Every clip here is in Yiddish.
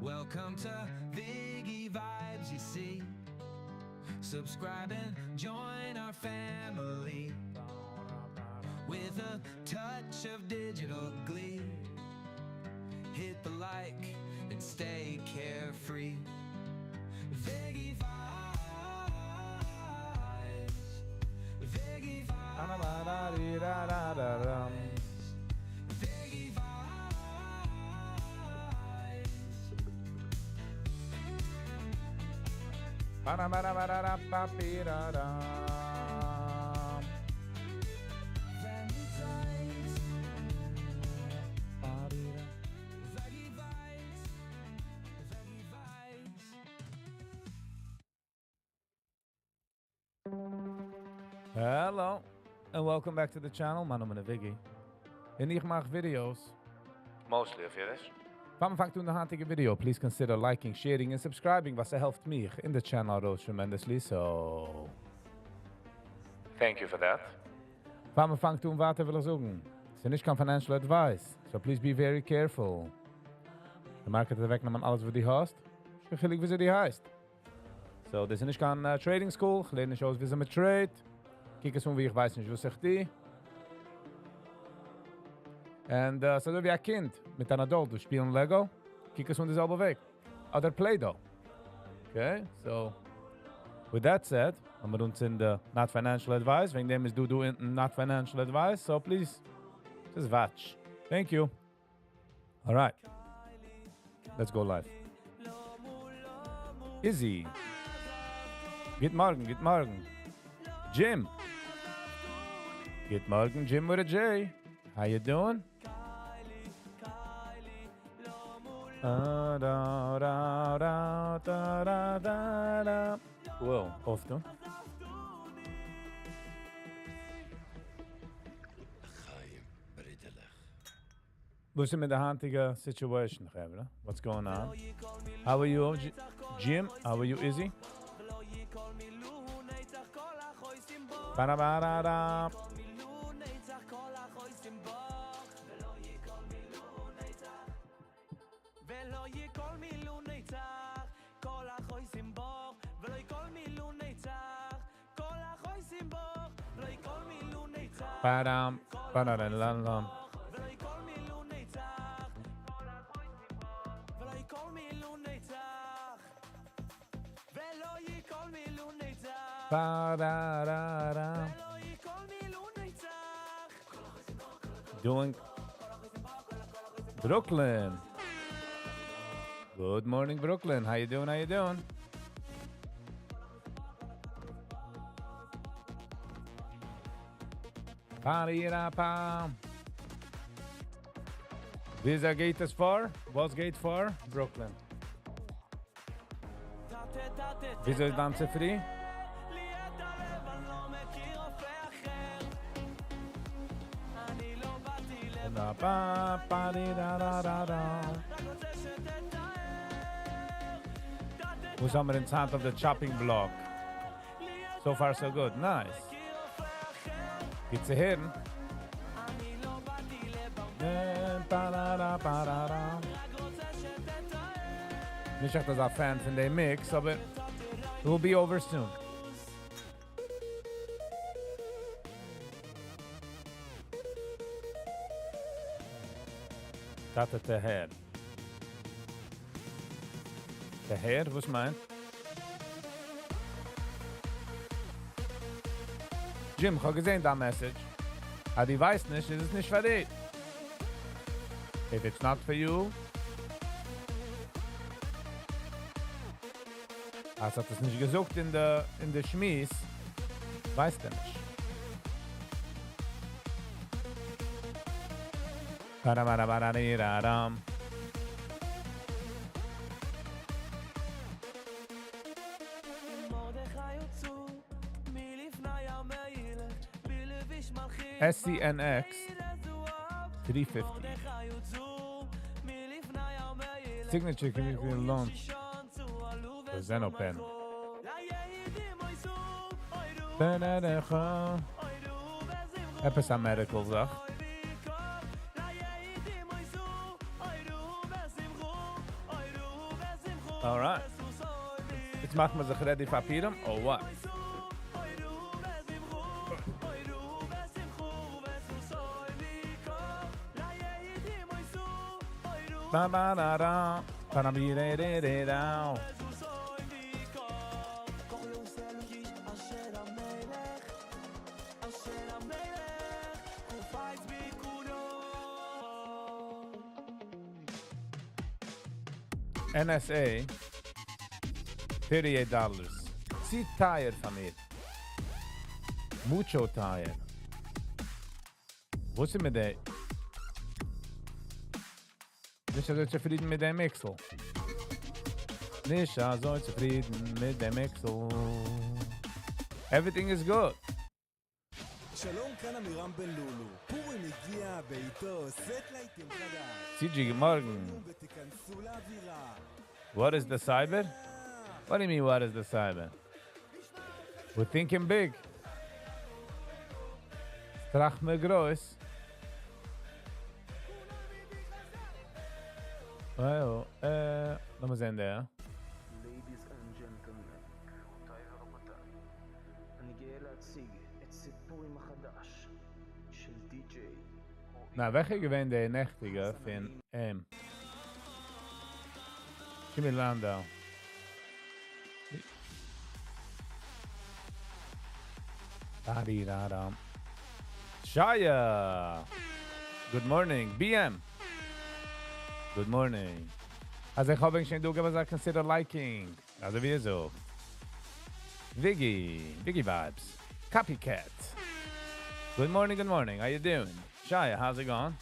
Welcome to Viggy Vibes, you see. Subscribe and join our family with a touch of digital glee. Hit the like and stay carefree. Viggy Vibes, Viggy Vibes, Viggy Vibes. Hello, and welcome back to the channel. מיין נאמען איז Viggy. און איך מאך videos. Mostly אויף אידיש. פאר מ'פאנגט אן די היינטיגע video, please consider liking, sharing and subscribing, וואס ס'העלפט מיך און די channel ארויס tremendously, so Thank you for that. פאר מ'פאנגט אן ווייטער וויל איך זאגן, ס'איז נישט קיין financial advice, so please be very careful. די market וועט אוועקנעמען אלעס וואס דו האסט, נישט קיין חילוק וויאזוי דו הייסט. So, דאס איז נישט קיין trading school, איך לערן נישט אויס וויאזוי מען trade. קוק עס אן ווי איך ווייס נישט וואס איך טו. And ס'איז אזוי ווי א קינד מיט אן adult וואס שפילן Lego, קוק עס אן די זעלבע וועג. אדער Play-Doh. Okay, so with that said, האבן מיר אונז אין די not financial advice, וועגן דעם איז דא דא אונטן not financial advice, so please just watch. Thank you. All right. Let's go live. Izzy. גוט מארגן, גוט מארגן. Jim. גוט מארגן, Jim with a J. How you doing? Da, da, da, da, da, da, da, da. Whoa, off them. וואס איז מיט די היינטיגע situation, חברה? What's going on? How are you, Jim? How are you, Izzy? Ba-da-ba-da-da. Ba-dam, ba-da-da-da-dam. Ba-da-da-da. Doing Brooklyn. Good morning, Brooklyn. How you doing? How you doing? Pa-di-da-pa. וויאזוי גייט עס פאר? וואס גייט פאר? Brooklyn. וויאזוי איז דיין צופרי? Da ba ba di da da da da. וואס האבן מיר אין צייט אויף the chopping block? So far so good. Nice. גוט צו הערן. Ba da da ba da da. נישט עכט אזא fan פון דעם mix, אבער it will be over soon. טאטע טהער. טהער? וואס מיינט? Jim, איך האב געזען דיין message. אז דו ווייסט נישט, איז עס נישט פאר דיר. If it's not for you, אז האט עס נישט געזאגט אין די אין די שמועס, ווייסט ער נישט. Ba-da-ba-da-ba-da-dee-da-dum. SCNX 350. Signature Community Launch for Xenopen. עפעס א medical זאך. יעצט מאכט מען זיך ready פאר פורים, or what? Ba ba da da, ba da bi de de de da. NSA, 38 dollars. צו טייער פאר מיר. Mucho טייער. וואס איז מיט די? נישט אזוי צופרידן מיט דעם Excel. נישט אזוי צופרידן מיט דעם Excel. Everything is good. שלום, כאן עמירם בן לולו. פורים הגיע ואיתו סט להיטים חדש. CG, good morning. ותיכנסו לאווירה. What is the cyber? What do you mean, what is the cyber? We're thinking big. טראכט מיר גרויס. Well, לאמיר זען דא. Ladies and gentlemen, גבירותיי ורבותיי, אני גאה להציג את סיפורים החדש של די.ג'יי נא, וועלכע געווען די נעכטיגע פון אים? Jimmy Landau. Da-dee-da-dum. Shia! Good morning. BM! Good morning. אז איך האב שוין דא געזאגט, consider liking. אזוי ווי אזוי. Viggy, Viggy vibes. Copycat. Good morning, good morning. How you doing? Shia, how's it going?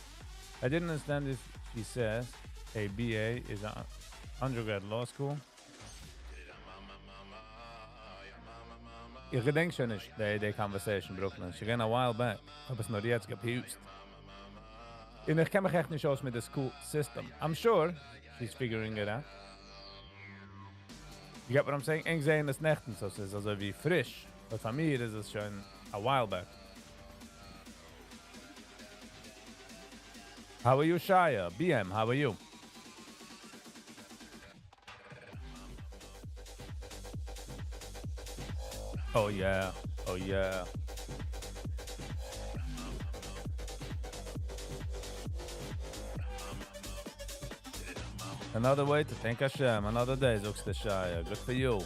I didn't understand this. She says a BA is an undergrad law school. איך געדענק שוין נישט די conversation, Brooklyn. ס'איז געווען a while back. האב עס נאר יעצט געפּיוזט. און איך קען מיך עכט נישט אויס מיט די school system. I'm sure she's figuring it out. You get what I'm saying? ענק זעען עס נעכטן, so עס איז אזוי ווי פריש. But פאר מיר איז עס שוין a while back. How are you, Shia? BM, how are you? Oh yeah, oh yeah. Another way to thank Hashem, another day, זאגסטו Shia. Good for you.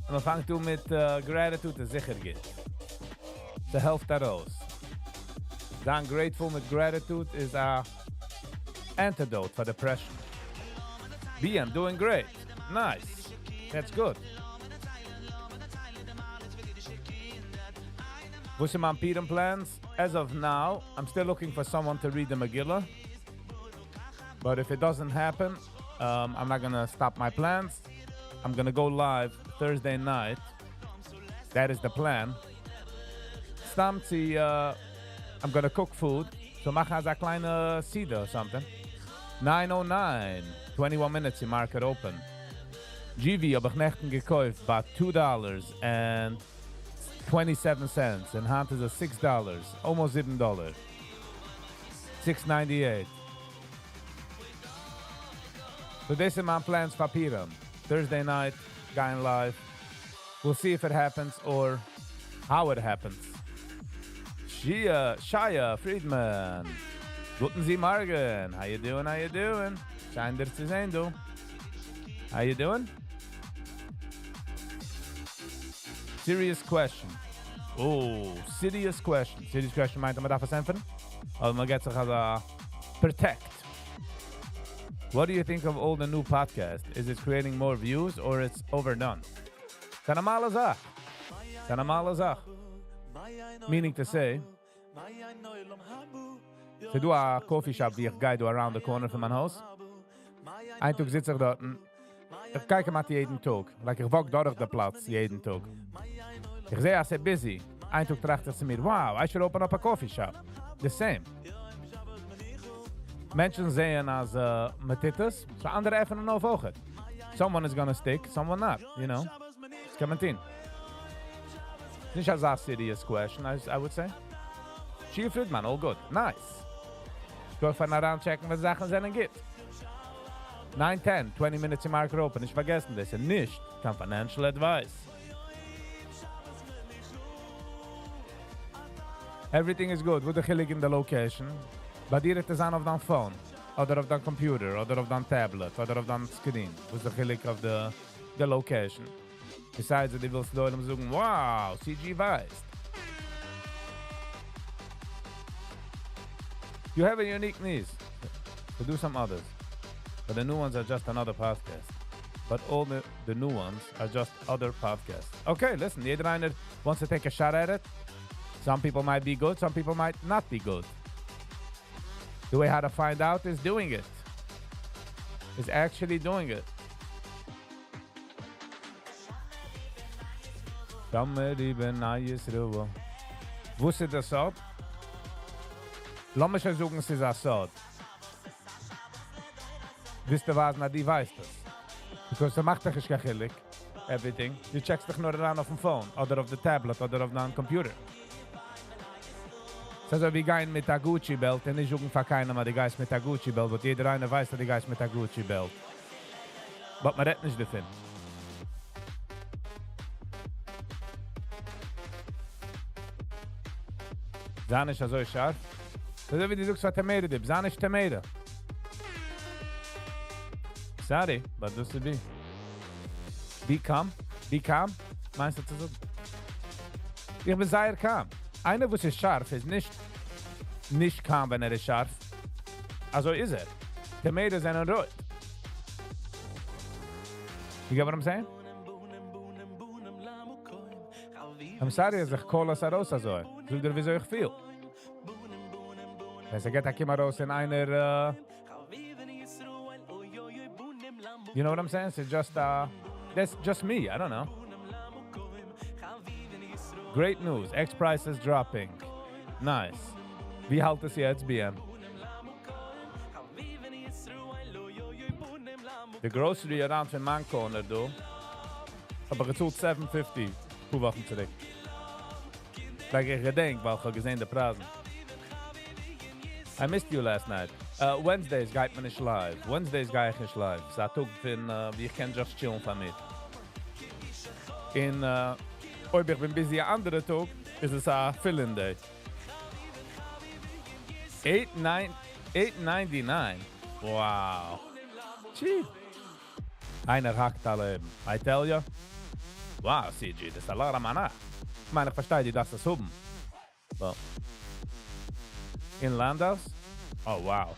און מען פאנגט אן מיט gratitude, איז זיכער גוט. ס'העלפט ארויס. זיין grateful מיט gratitude is a antidote for depression. BM doing great. Nice. That's good. וואס איז מיין פורים plans? As of now, I'm still looking for someone to read the Megillah. But if it doesn't happen, I'm not going to stop my plans. I'm going to go live Thursday night. That is the plan. סתם צו, I'm going to cook food. So מאכן אזא קליינע סעודה or something. 9:09, 21 minutes in market open. GV האב איך נעכטן געקויפט ביי two dollars and twenty-seven cents. און היינט איז עס six dollars, almost זיבן דאלער. 6.98. So this is my plans for Purim. Thursday night, going live. We'll see if it happens or how it happens. Shia, Shia Friedman. גוטן זי מארגן. How you doing? How you doing? שיין דיר צו זען, דו. How you doing? Serious question. Oh, serious question. Serious question מיינט, מען דארף עס ענטפערן? אדער מען גייט זיך אזא protect. What do you think of all the new podcasts? Is it creating more views or it's overdone? ס'איז א נארמאלע זאך. ס'איז א נארמאלע זאך. Meaning to say, ס'דא א coffee shop ווי איך גיי דא around the corner פון מיין הויז. איין טאג זיץ איך דארט. איך גיי כמעט יעדן טאג. Like איך walk דורך די פלאץ יעדן טאג. איך זע, אז ס'איז busy. איין טאג טראכט איך צו מיר, wow, I should open up a coffee shop. The same. מענטשן זעען אז מען טוט עס, so אנדערע עפענען אויף אויך. Someone is gonna stick, someone not, you know. דאס קען מען טון. נישט אזא serious question, I would say. Shia Friedman, all good. Nice. איך גיי פארן אריינטשעקן, וואס זאכן זענען גוט. 9:10, 20 minutes to market open. נישט פארגעסן, דאס איז נישט קיין financial advice. Everything is good. וואו די חילוק אין די location? ביי דיר וועט עס זיין אויף דיין phone, אדער אויף דיין computer, אדער אויף דיין tablet, אדער אויף דיין screen. וואס די חילוק אויף די, די location? Besides, דו ווילסט דער עולם זאגן, wow, CG ווייסט. You have a unique niche. To do some others. But the new ones are just another podcast. But all the new ones are just other podcasts. Okay, listen, יעדער איינער wants to take a shot at it. Some people might be good, some people might not be good. The way how to find out is doing it. Is actually doing it. וואס איז דער סוד? לאמיר שוין זאגן, ס'איז א סוד. ווייסטו וואס, נאר דו ווייסט עס. Because ס'מאכט דאך נישט קיין חילוק. Everything. דו check סט דיך נאר אריין אויפ'ן phone, אדער אויף די tablet, אדער אויף דיין computer. ס'איז אזוי ווי גיין מיט א Gucci belt, און נישט זאגן פאר קיינעם, אז דו גייסט מיט א Gucci belt, ווייל יעדער איינער ווייסט, אז דו גייסט מיט א Gucci belt. But מען רעדט נישט דערפון. זיי נישט אזוי שארף. אזוי ווי דו זאגסט, פאר tomato dip. זיי נישט tomato. Sorry, but דאס איז be. Be calm. Be calm. מיינסטו צו זאגן? איך בין זייער calm. איינער, וואס איז שארף, איז נישט calm, ווען ער איז שארף. אזוי איז ער. Tomatoes זענען רויט. You get what I'm saying? I'm sorry, אז איך call עס ארויס אזוי. זאג דיר, וויאזוי איך פיל. ווען ס'גייט א קום ארויס אין איינער, you know what I'm saying? It's just, that's just me. I don't know. Great news. Egg price is dropping. Nice. ווי האלט עס יעצט, BM? The grocery around פון מיין corner, דא, האב איך געצאלט 7.50 פאר וואכן צוריק. Like איך געדענק, ווייל איך האב געזען די פרייזן. I missed you last night. Wednesdays גייט מען נישט live. Wednesdays גיי איך נישט live. ס'איז א טאג פון, ווי איך קען just chillן פאר מיר. און, אויב איך בין busy אן אנדערע טאג, איז עס א fill-in day. Eight nine, 8.99. Wow. Cheap. איינער האקט אלע אייער. I tell you. Wow, CG, דאס איז א lot of money. איך מיין, איך פארשטיי, דו דארפסט עס האבן. Well. In Landaus? Oh, wow.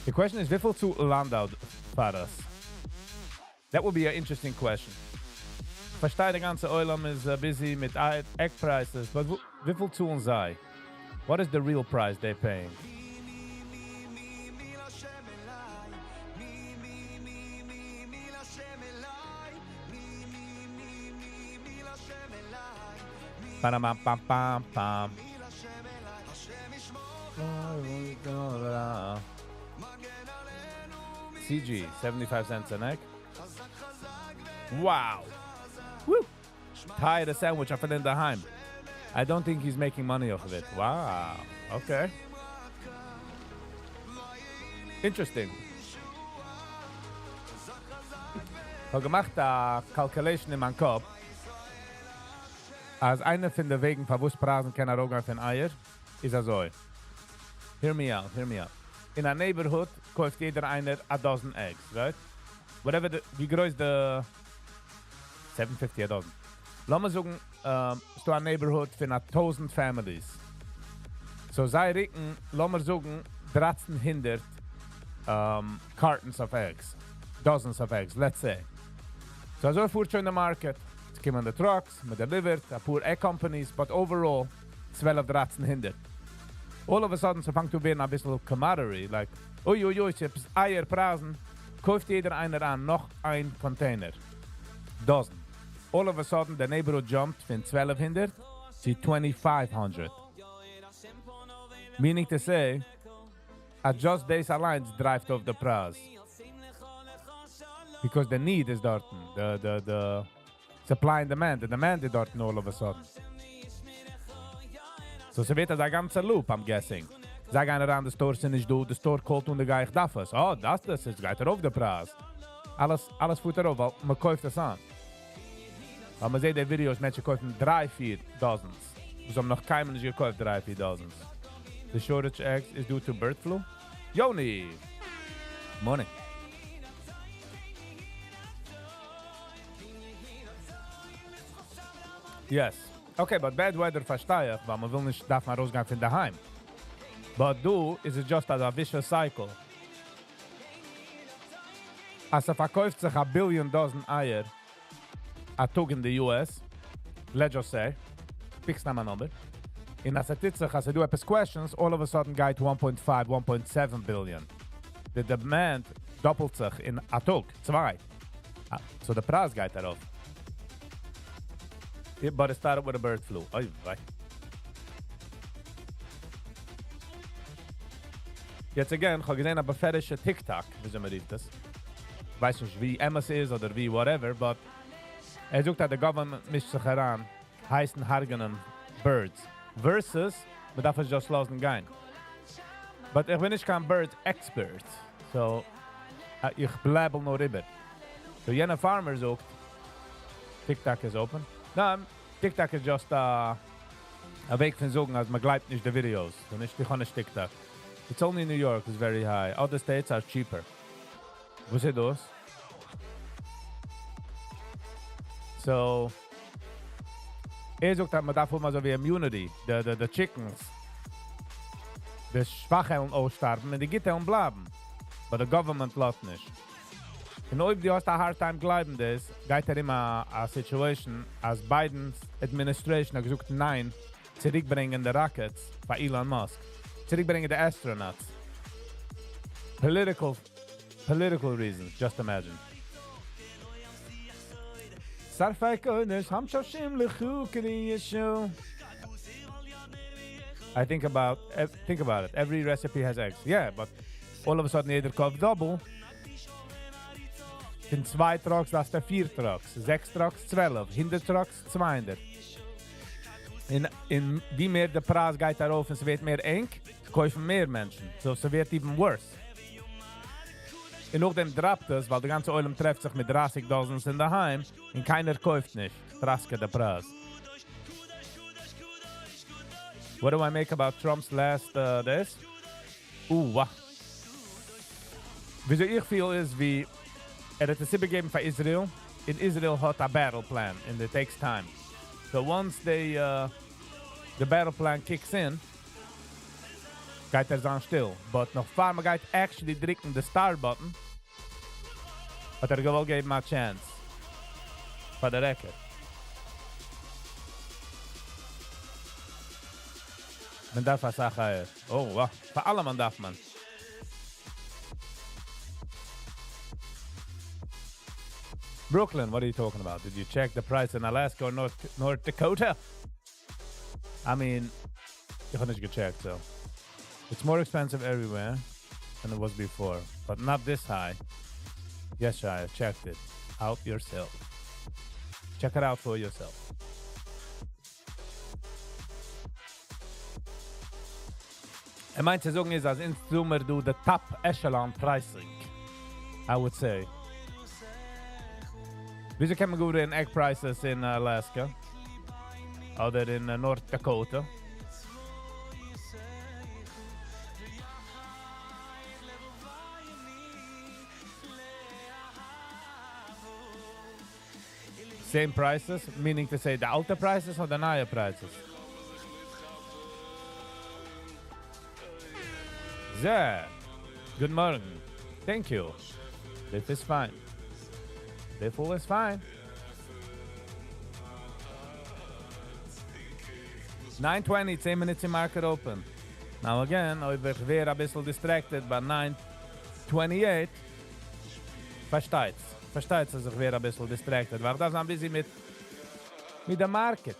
The question is, וויפיל צאלט Landau פאר דאס? That would be an interesting question. איך פארשטיי, דער גאנצער עולם איז busy מיט egg prices, but וויפיל צאלן זיי? What is the real price they're paying? Pam pam pam pam. CG, 75 cents an egg. Wow. Woo. טייערע sandwich אויף אין דער היים. I don't think he's making money off of it. Wow. Okay. Interesting. איך האב געמאכט א calculation אין מיין קאפ. אז איינער פון די וועגן, פארוואס פרייזן קענען ארויפגיין פון אייער, איז אזוי. Hear me out, hear me out. In a neighborhood קויפט יעדער איינער a dozen eggs, right? Whatever the, ווי גרויס די 750 a dozen. לאמיר זאגן, ס'דא א neighborhood פון 1000 families. So זיי רוקן, לאמיר זאגן, 1300 cartons of eggs. Dozens of eggs, let's say. So אזוי פארט שוין די market. עס קומען די trucks, מען delivered, א פאר egg companies, but overall, 12, 1300. All of a sudden, ס'פאנגט אן ווערן א ביסל commodity, like, אוי, אוי, אוי, ס'איז אייער פרייזן, קויפט יעדער איינער אן נאך איין container. Dozen. All of a sudden, the neighborhood jumped from 1200 to 2500. Meaning to say, at just דאס אליינס drives off the price. Because the need איז דארטן. The supply and demand. The demand איז דארטן all of a sudden. So ס'ווערט אזא גאנצע loop, I'm guessing. זיי גייען אריין די store, ס'איז נישט דא, די store call ט אן די guy, איך דארף עס. Oh, דאס דאס איז, גייט ארויף די פרייז. אלעס, אלעס פארט ארויף, ווייל מען קויפט עס אן. ווייל מען זעט די videos, מענטשן קויפן דריי, פיר dozens. וואס האבן נאך קיינמאל נישט געקויפט דריי, פיר dozens. The shortage eggs is due to bird flu? Yoni! Morning. Yes. Okay, but bad weather פארשטיי איך, ווייל מען וויל נישט דארפן ארויסגיין פון דערהיים. But דא איז עס just a vicious cycle. אז ס'פארקויפט זיך a billion dozen אייער א טאג אין די US, let's just say, pick סתם א number, און אז ס'טוט זיך, אז ס'דא עפעס questions, all of a sudden גייט 1.5, 1.7 billion. The demand דאפלט זיך אין א טאג, צוויי. So די פרייז גייט ארויף. But it started with a bird flu. אוי וויי. יעצט again, איך האב געזען א בפירוש'ע TikTok, וויאזוי מען רופט עס. ווייס נישט ווי אמת איז אדער ווי whatever, but ער זאגט אז די government מישט זיך אריין, הייסן הרג'נען birds, versus מען דארף עס just לאזן גיין. But איך בין נישט קיין bird expert, so איך בלעבל נאר איבער. So יענער farmer זאגט, TikTok is open. ניין, TikTok איז just א וועג פון זאגן, אז מען גלייבט נישט די videos. So נישט, איך האב נישט TikTok. It's only in New York is very high. Other states are cheaper. וואס איז דאס? So, ער זאגט, אז מען דארף האבן אזוי ווי immunity, the chickens. די שוואכע וועלן אויסשטארבן און די גוטע וועלן בלייבן. But the government לאזט נישט. און אויב דו האסט a hard time גלייבן דאס, גייט ער אימער א situation, אז Biden's administration האט געזאגט ניין, צוריקברענגען די rockets פאר Elon Musk. צוריקברענגען די astronauts. Political reasons, just imagine. שרפי קודש, המששים לכו כדי ישו. I think about, think about it. Every recipe has eggs. Yeah, but all of a sudden יעדער קויפט double. פון צוויי trucks, דארפסטו פיר trucks. זעקס trucks, 12. 100 trucks, 200. אין ווי מער דער פרייז גייט ארויף און ס'ווערט מער ענג, קויפן מער מענטשן. So ס'ווערט even worse. און נאכדעם drop ט עס, ווייל די גאנצע עולם טרעפט זיך מיט 30 dozens אין דער היים און קיינער קויפט נישט. טראסקעט דער פרייז. What do I make about Trump's last this? Wah. וויאזוי איך feel איז, ווי ער האט עס איבערגעגעבן פאר Israel. און Israel האט a battle plan and it takes time. So once the battle plan kicks in, גייט ער זיין שטיל. But נאך פאר מען גייט actually דריקן the start button, האט ער געוואלט געבן א chance. For the record. מען דארף א סאך אייער. Oh, wow. פאר אלעמען דארף מען. Brooklyn, what are you talking about? Did you check the price in Alaska or North Dakota? I mean, איך האב נישט גע check ט, so. It's more expensive everywhere than it was before, but not this high. Yes, I checked it out yourself. Check it out for yourself. ער מיינט צו זאגן איז, אז אין זומער דא the top echelon pricing, I would say. וויאזוי קען מען גוט אין egg prices אין Alaska? אדער אין North Dakota? Same prices, meaning to say the אלטע prices or the נייע prices? Yeah. Good morning. Thank you. This is fine. Biffle is fine. 9:20, 10 minutes in market open. Now again, אויב איך ווער א ביסל distracted by 9:28, פארשטייטס. פארשטייטס, אז איך ווער א ביסל distracted. ווייל איך דארף זיין busy מיט די market.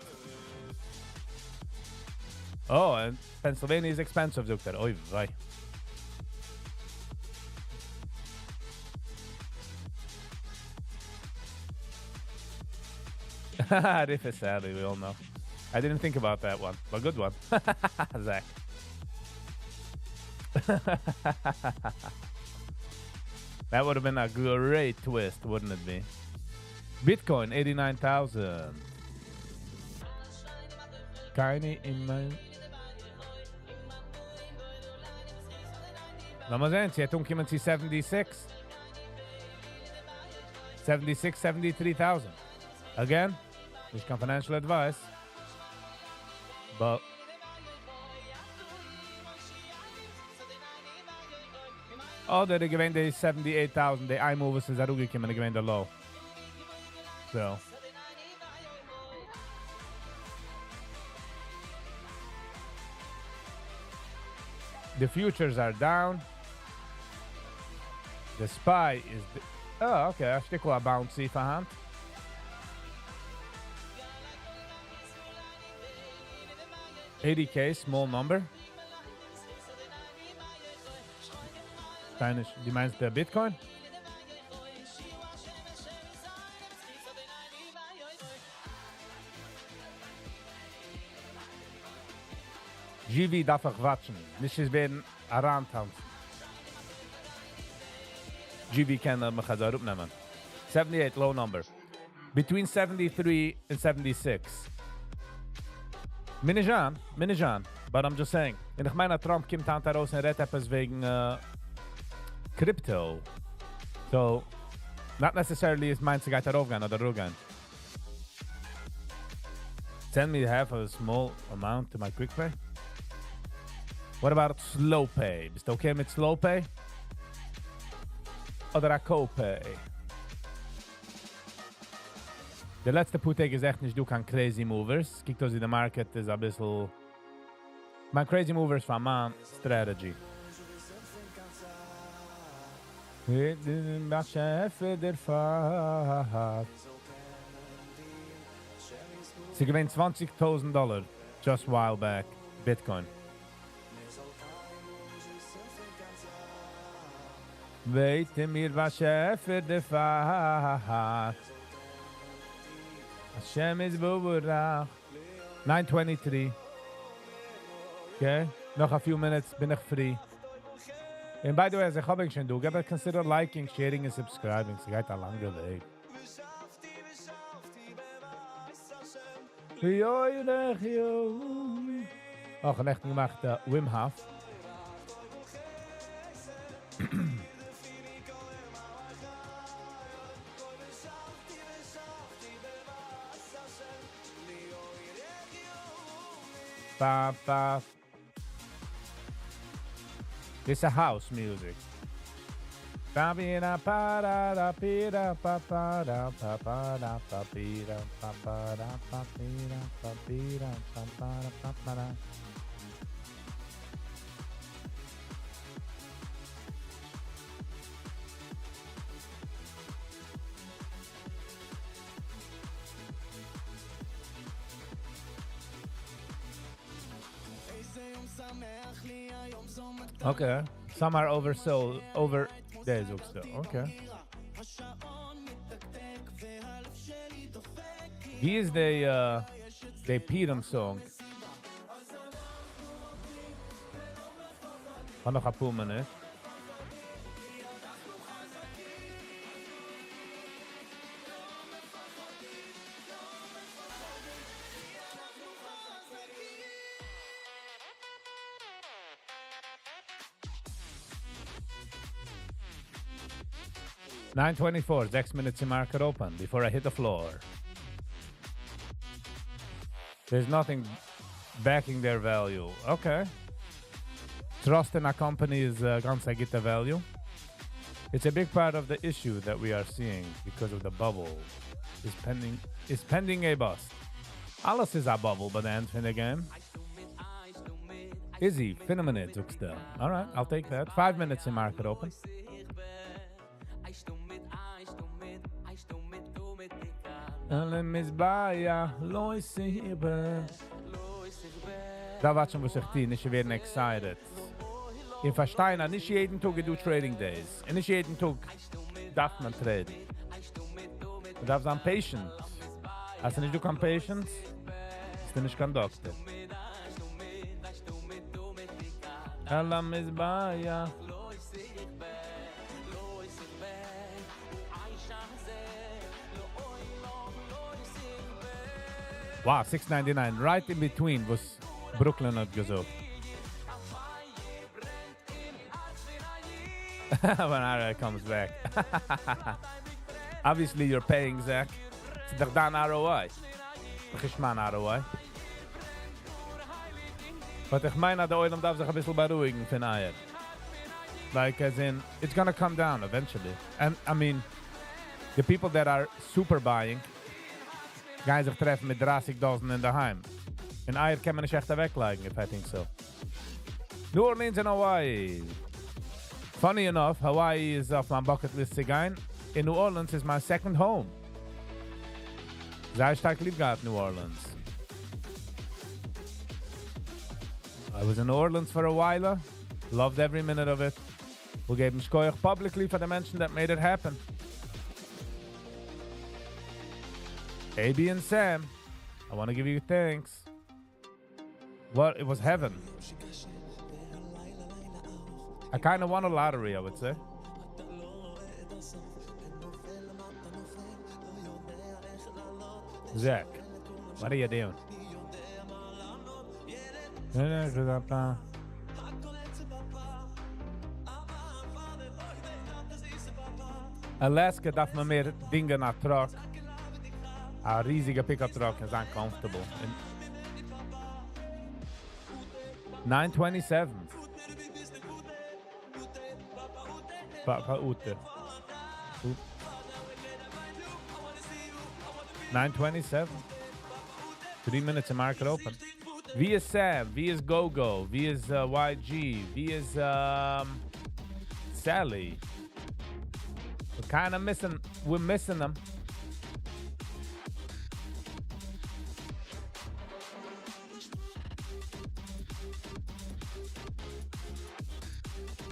Oh, and Pennsylvania is expensive, זאגט ער. אוי, וויי. Riff is sadly, we all know. I didn't think about that one, but good one. Zach. That would have been a great twist, wouldn't it be? Bitcoin, 89,000. קיינע אין מיין... לאמיר זען, צי ער קומט צו 76. 76, 73,000. Again, נישט קיין financial advice. But אדער געווען די 78,000, די איינמאל וואס איז אראפגעקומען, געווען די low. So. The futures are down. The SPY is... Oh, okay. א שטיקל א bouncy פאר היינט. 80K, small number. דו מיינסט דער Bitcoin? GV דארף איך watch ן. נישט עס ווערן אריינטאנצן. GV קען מיך אזוי אראפנעמען. 78, low number. Between 73 and 76. מינעזשאן, מינעזשאן. But I'm just saying. און איך מיין, Trump קומט היינט ארויס און רעדט עפעס וועגן crypto. So, not necessarily איז מיינט ס'גייט ארויפגיין אדער אראפגיין. Send me half of a small amount to my quick pay. What about slow pay? ביסטו okay מיט slow pay? אדער א co-pay? די לעצטע פאר טעג איז עכט נישט דא קיין crazy movers. קוקט אויס ווי די market איז א ביסל... מיין crazy movers פאר מיין strategy. באשעפער דערפאר. ס'איז געווען 20.000 dollar just while back Bitcoin. ווייטער מיר באשעפער דערפאר. השם יתברך. 9:23. Okay, נאך a few minutes בין איך free. And by the way, אז איך האב שוין דא, געב א consider liking, sharing and subscribing. ס'גייט א לאנגע וועג. יוי נעך יוי. אויך נעכטן געמאכט Wim Hof. Ba, ba. This is house music. Ba bi da pa da da pi da pa pa da pa pa da pa pi da pa pa da pa pi da pa pi da pa pa da pa pa da. Okay. Some are oversold over there זאגסטו. Okay. ווי איז די די Purim song? האב נאך א פאר מינוט. 9:24, 6 minutes to market open before I hit the floor. There's nothing backing their value. Okay. Trust in a company is גאנץ א גוטע value. It's a big part of the issue that we are seeing because of the bubble is pending a bust. אלעס איז א bubble by the end of the game. Izzy, 5 minutes, זאגסטו. All right, I'll take that. 5 minutes in market open. לא דא watch ן וואס איך טו, נישט ווערן excited. איך פארשטיי, נישט יעדן טאג איז דא trading days. און נישט יעדן טאג דארף מען trade ן. מען דארף זיין patient. האסטו נישט דא קיין patience? ביסטו נישט קיין דאקטער. על המזבח. Wow, 699, right in between וואס Brooklyn האט געזאגט. When Ara comes back. Obviously you're paying, Zach. ס'איז דאך דיין ROI. נישט מיין ROI. But איך מיין, אז דער עולם דארף זיך א ביסל בארואיגן פון אייער. Like, as in, it's gonna come down eventually. And, I mean, the people that are super buying גייען זיך טרעפן מיט דרייסיג דאזן אינדערהיים. און אייער קען מען נישט עכט אוועקלייגן, if I think so. New Orleans and Hawaii. Funny enough, Hawaii איז אויף מיין bucket list צו גיין, און New Orleans איז מיין second home. זייער שטארק ליב געהאט New Orleans. I was in New Orleans for a while, loved every minute of it. וויל געבן שכוח publicly פאר די מענטשן that made it happen. AB and Sam, I want to give you thanks. What? It was heaven. I kind of won a lottery, I would say. Zach, what are you doing? Alaska דארף מען מער דינגען א truck. א ריזיגע pickup truck און זיין comfortable. 927. פאר אוטע. 927. 3 minutes to market open. ווי איז Sam? ווי איז Gogo? ווי איז YG? ווי איז Sally? We're kind of missing, we're missing them.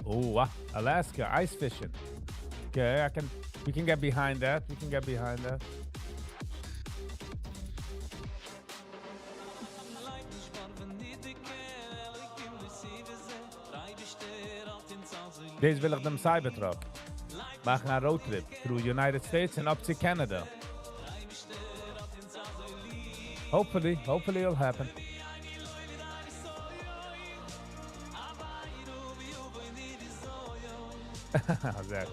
Oh, Alaska, ice fishing. Okay, I can, we can get behind that. We can get behind that. דאס וויל איך דעם Cybertruck. מאכן א road trip through United States און up צו Canada. Hopefully, hopefully it'll happen. Zach.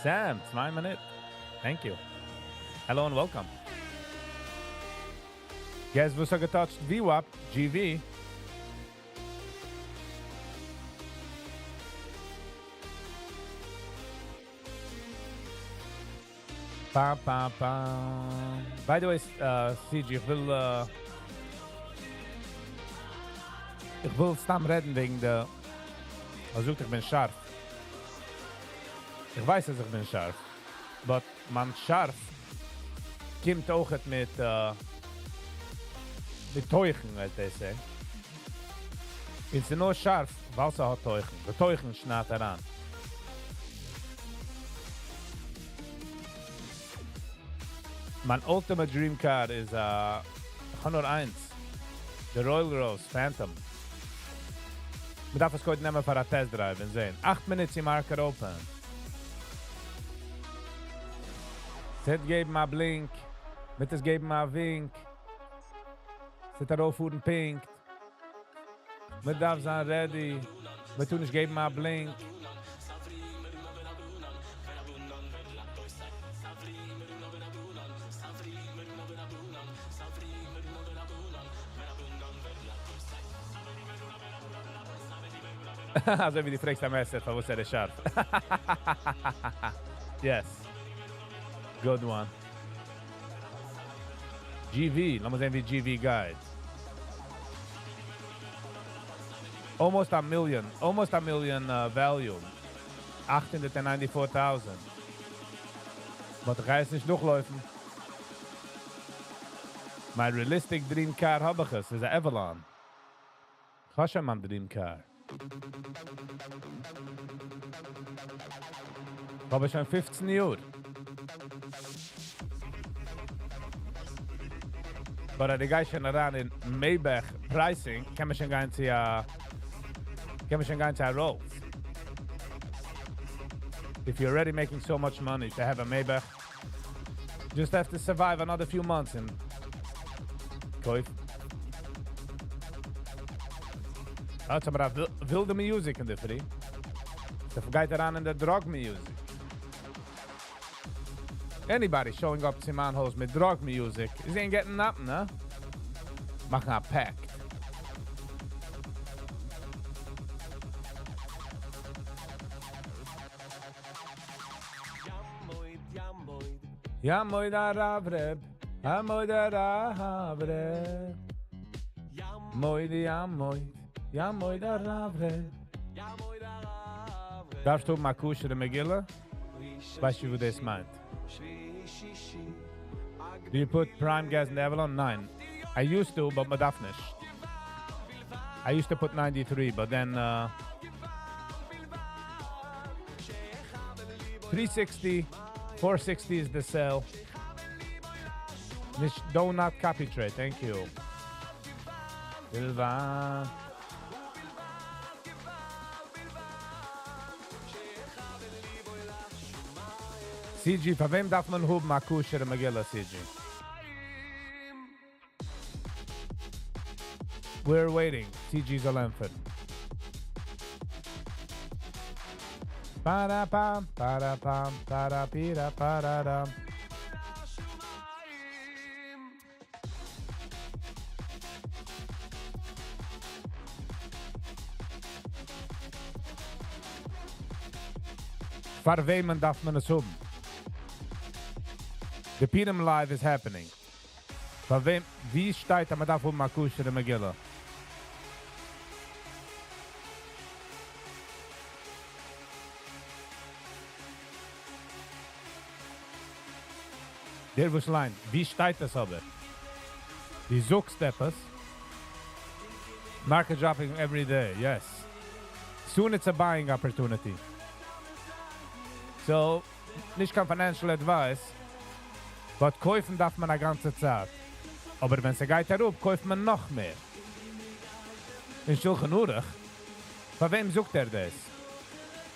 Sam, it's 9 minute. Thank you. Hello and welcome. Guess וואס האט געטאטשט VWAP, GV. Pa pa pa. By the way, CG, איך וויל איך וויל סתם רעדן וועגן די ער זאגט איך בין שארף. איך ווייס אז איך בין שארף. But מיין שארף קומט אויכעט מיט מיט תוכן, as they say. און ס'איז נאר שארף, ווייל ס'האט תוכן. די תוכן שניידט אריין. מיין ultimate dream car איז א, איך האב נאר איינס, די Rolls Royce Phantom. מ'דארף עס קודם נעמען פאר א test drive און זען. אכט מינוט צו market open. ס'וועט געבן א בלינק, וועט עס געבן א ווינק. ס'וועט ארויפפארן פונקט. מ'דארף זיין ready. מ'טאר נישט געבן א בלינק. אזוי ווי דו פרעגסט א מעסער פארוואס ער איז שארף. Yes. Good one. GV, לאמיר זען ווי GV גייט. Almost a million, almost a million value. 894,000. But איך גיי עס נישט נאכלויפן. מיין realistic dream car האב איך עס, איז א Avalon. איך האב שוין מיין dream car. האב איך שוין 15 יאר. But אז דו גייסט שוין אריין אין Maybach pricing, קען מען שוין גיין צו א קען מען שוין גיין צו א Rolls. If you're already making so much money to have a Maybach, just have to survive another few months and קויף. האט אבער א ווילדע music אין די פרי. ס'גייט אריין אין די drug music. Anybody showing up צו מיין הויז מיט drug music is ain't getting nothing, huh? מאכן א pact. יעמוד הרב רב, יעמוד הרב רב. מויד יעמוד, יעמוד הרב רב. דארפסט האבן א כשר'ע מגילה? ווייסט וואס דאס מיינט? Do you put prime gas in the Avalon? ניין. I used to, but מ'דארף נישט. I used to put 93, but then 360, 460 is the sell. נישט, do not copy trade, thank you. בלבד. CG, פאר וועם דארף מען האבן א כשר'ע מגילה, CG? We're waiting. CG זאל ענטפערן. Para-pam, para-pam, para-pira, para-ram. פאר וועמען דארף מען עס האבן? The Purim Live is happening. פאר וועם, ווי שטייט, אז מען דארף האבן א כשר'ע מגילה? דער וואס ליינט, ווי שטייט עס אבער? דו זאגסט עפעס? Market dropping every day, yes. Soon it's a buying opportunity. So, נישט קיין financial advice, but קויפן דארף מען א גאנצע צייט. אבער ווען ס'גייט אראפ, קויפט מען נאך מער. אין שולחן ערוך, פאר וועם זאגט ער דאס?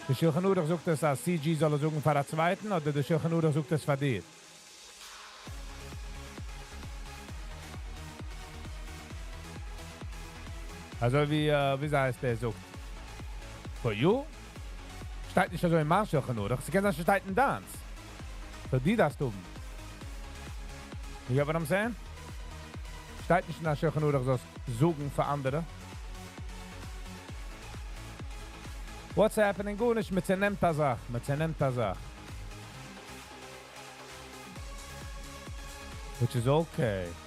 דער שולחן ערוך זאגט עס אז CG זאל עס זאגן פאר א צווייטן, אדער דער שולחן ערוך זאגט עס פאר דיר? אזוי ווי, וויאזוי הייסט ער זאגט? For you? שטייט נישט אזוי אין מיין שולחן ערוך, ס'קען זיין ס'שטייט אין דיינס. So דו דארפסט האבן. You get what I'm saying? שטייט נישט אין דיין שולחן ערוך זאלסט זאגן פאר אנדערע. What's happening? גארנישט, מ'צענעמט א זאך, מ'צענעמט א זאך. Which is okay.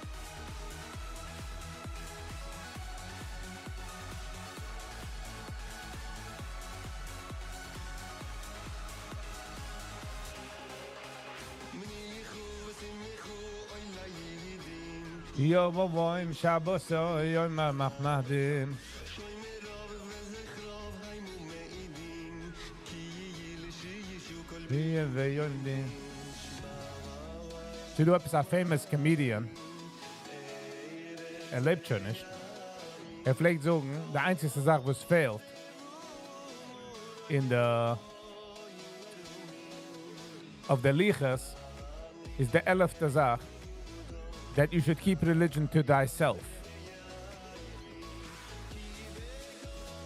יום שבת יום מחמדים. ס'איז דא עפעס א famous comedian, ער לעבט שוין נישט, ער פלעגט זאגן, די איינציגסטע זאך וואס פעלט אין די אויף די לוחות איז די עלעפטע זאך, that you should keep religion to thyself.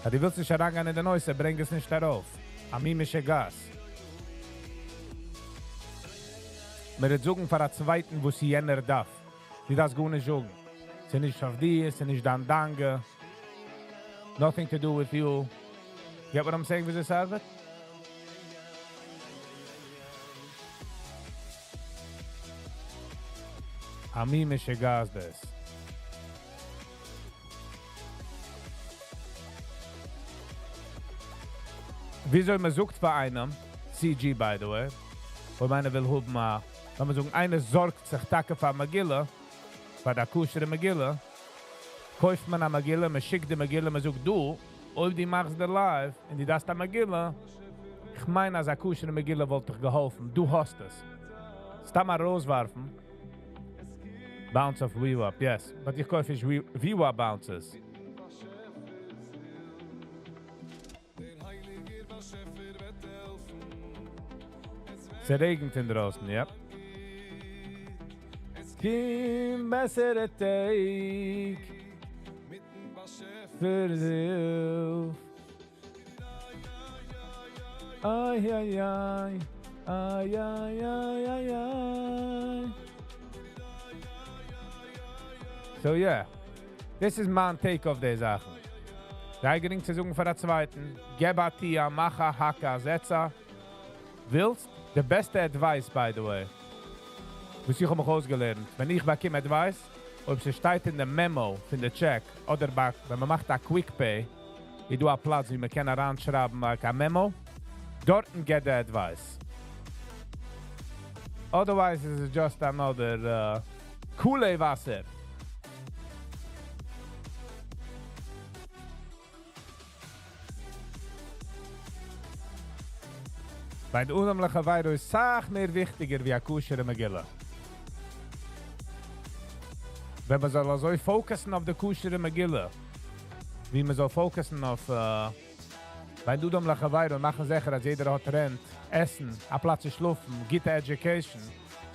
אז דו ווילסט נישט אריינגיין אין די נושא, ברענג עס נישט ארויף. א מין משוגעת. מען וועט זאגן פאר א צווייטן וואס יענער דארף. דו דארפסט גארנישט זאגן. ס'איז נישט אויף דיר, ס'איז נישט דיין דאגה. Nothing to do with you. Get what I'm saying, וויאזוי ס'ארבעט? א מין משוגעת דאס. וויאזוי מען זאגט פאר איינעם, CG by the way, אויב איינער וויל האבן א, לאמיר זאגן איינער זארגט זיך טאקע פאר מגילה, פאר די כשר'ע מגילה, קויפט מען א מגילה, מען שיקט די מגילה, מען זאגט דו, אויב דו מאכסט די live און דו דארפסט א מגילה, איך מיין אז א כשר'ע מגילה וואלט דיך געהאלפן, דו האסט עס. סתם ארויסווארפן. Bounce אויף VWAP, yes. But איך קויף נישט VWAP bounces. ס'רעגנט אינדרויסן, yep. קומען בעסערע טעג. פאר זיך. איי איי איי. איי איי איי איי איי. So yeah. This is מיין take אויף די זאכן. זיי גרינג צו זאגן פאר א צווייטן. געב א טו א, מאך א, האק א, זעץ א. ווילסט? די בעסטע advice, by the way. וואס איך האב מיך אויסגעלערנט. ווען איך באקום advice, אויב ס'שטייט אין די memo פון די check, אדער ביי, ווען מען מאכט א quick pay, איז דא א פלאץ וואו מען קען אריינשרייבן like א memo, דארטן געט די advice. Otherwise is it just another קולע וואסער. בין אדם לחבירו איז אסאך מער וויכטיגער ווי א כשר'ע מגילה. ווען מען זאל אזוי focus ן אויף די כשר'ע מגילה, ווי מען זאל focus ן אויף בין אדם לחבירו און מאכן זיכער אז יעדער האט rent, עסן, א פלאץ צו שלאפן, גוטע education,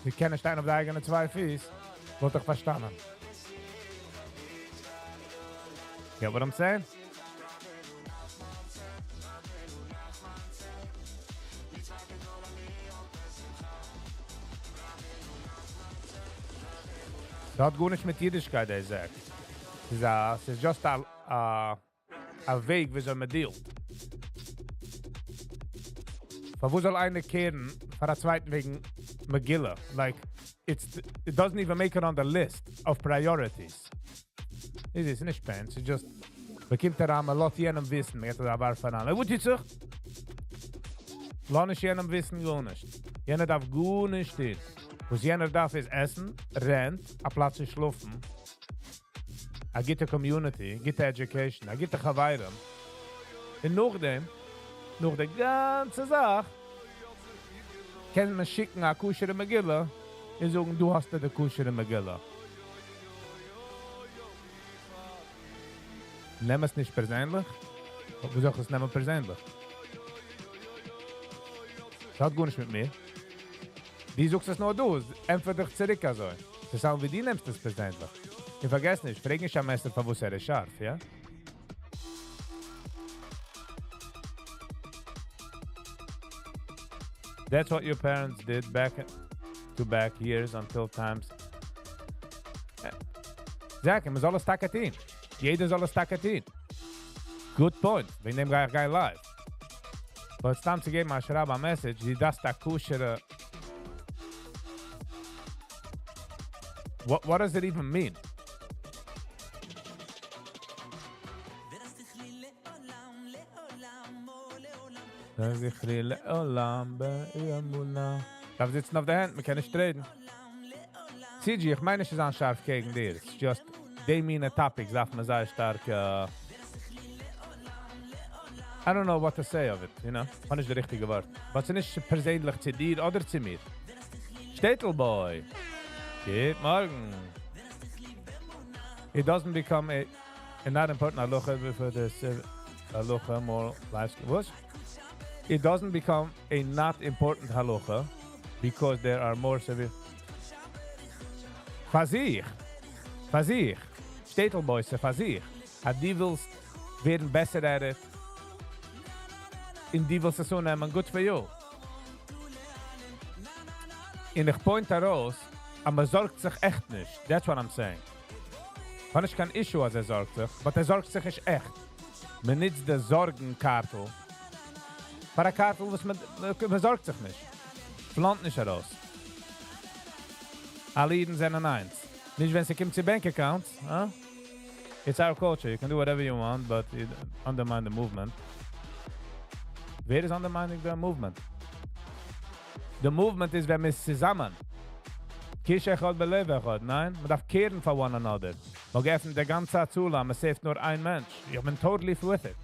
זיי קענען שטיין אויף די אייגענע צוויי פיס, וואלט איך פארשטאנען. Get what I'm saying? ס'האט גארנישט מיט אידישקייט, ער זאגט. ס'איז א, ס'איז just א, א, א וועג וויאזוי מען deal ט. פארוואס זאל איינער care ן פאר א צווייטן וועגן מגילה? Like, it doesn't even make it on the list of priorities. איז עס נישט pain, ס'איז just, מ'קומט אריין, מ'לאזט יענעם וויסן, מ'געט אזא ווארף אריין. וואס טוט זיך? לאז נישט יענעם וויסן גארנישט. יענער דארף גארנישט טון. וואס יענער דארף איז עסן, rent, א פלאץ צו שלאפן, א גוטע community, גוטע education, א גוטע חברים. און נאכדעם, נאך די גאנצע זאך, קען מען שיקן א כשר'ע מגילה און זאגן, דא האסטו די כשר'ע מגילה. נעם עס נישט פערזענליך. וואס זאל איך עס נעמען פערזענליך? ס'האט גארנישט מיט מיר. דו זאגסט עס נאר דא, ענטפער דיך צוריק אזוי. ס'איז ווי דו נעמסט עס פערזענליך. און פארגעס נישט, פרעג נישט א מעסער פארוואס ער איז שארף, יא? That's what your parents did back to back years until times. זאג, מען זאל עס טאקע טון. יעדער זאל עס טאקע טון. Good point. וועגן דעם גיי איך גיין live. But סתם צו געבן א שרייב א message, די דארפסט א כשר'ע. What does it even mean? זכרי לעולם באמונה. דארף זיצן אויף די הענט, מען קען נישט רעדן. CG, איך מיין נישט צו זיין שארף קעגן דיר. It's just, די מינע topics דארף מען זייער שטארק, I don't know what to say of it, you know? האב נישט די ריכטיגע ווארט. But ס'איז נישט פערזענליך צו דיר אדער צו מיר. שטעטל boy. גוט מארגן. It doesn't become a not important halacha for the halacha more life. וואס? It doesn't become a not important halacha because there are more severe. פאר זיך. פאר זיך. שטעטל boy, פאר זיך. אז דו ווילסט ווערן בעסער at it. און דו ווילסט עס אננעמען, good for you. און איך point ארויס, אז מען זארגט זיך עכט נישט. That's what I'm saying. האב נישט קיין issue אז ער זארגט זיך, but ער זארגט זיך נישט עכט. מען נוצט די זארגן קארטל. פאר א קארטל, וואס מען זארגט זיך נישט. Flaunt נישט ארויס. אלע אידן זענען איינס. נישט ווען ס'קומט צו bank accounts, huh? It's our culture. You can do whatever you want, but you undermine the movement. ווער איז undermining the movement? The movement איז, ווען מ'איז צוזאמען. כאיש אחד בלב אחד, ניין? מען דארף care ן for one another. מען געעפנט די גאנצע הצלה, מען save ט נאר איין מענטש. איך בין totally with it.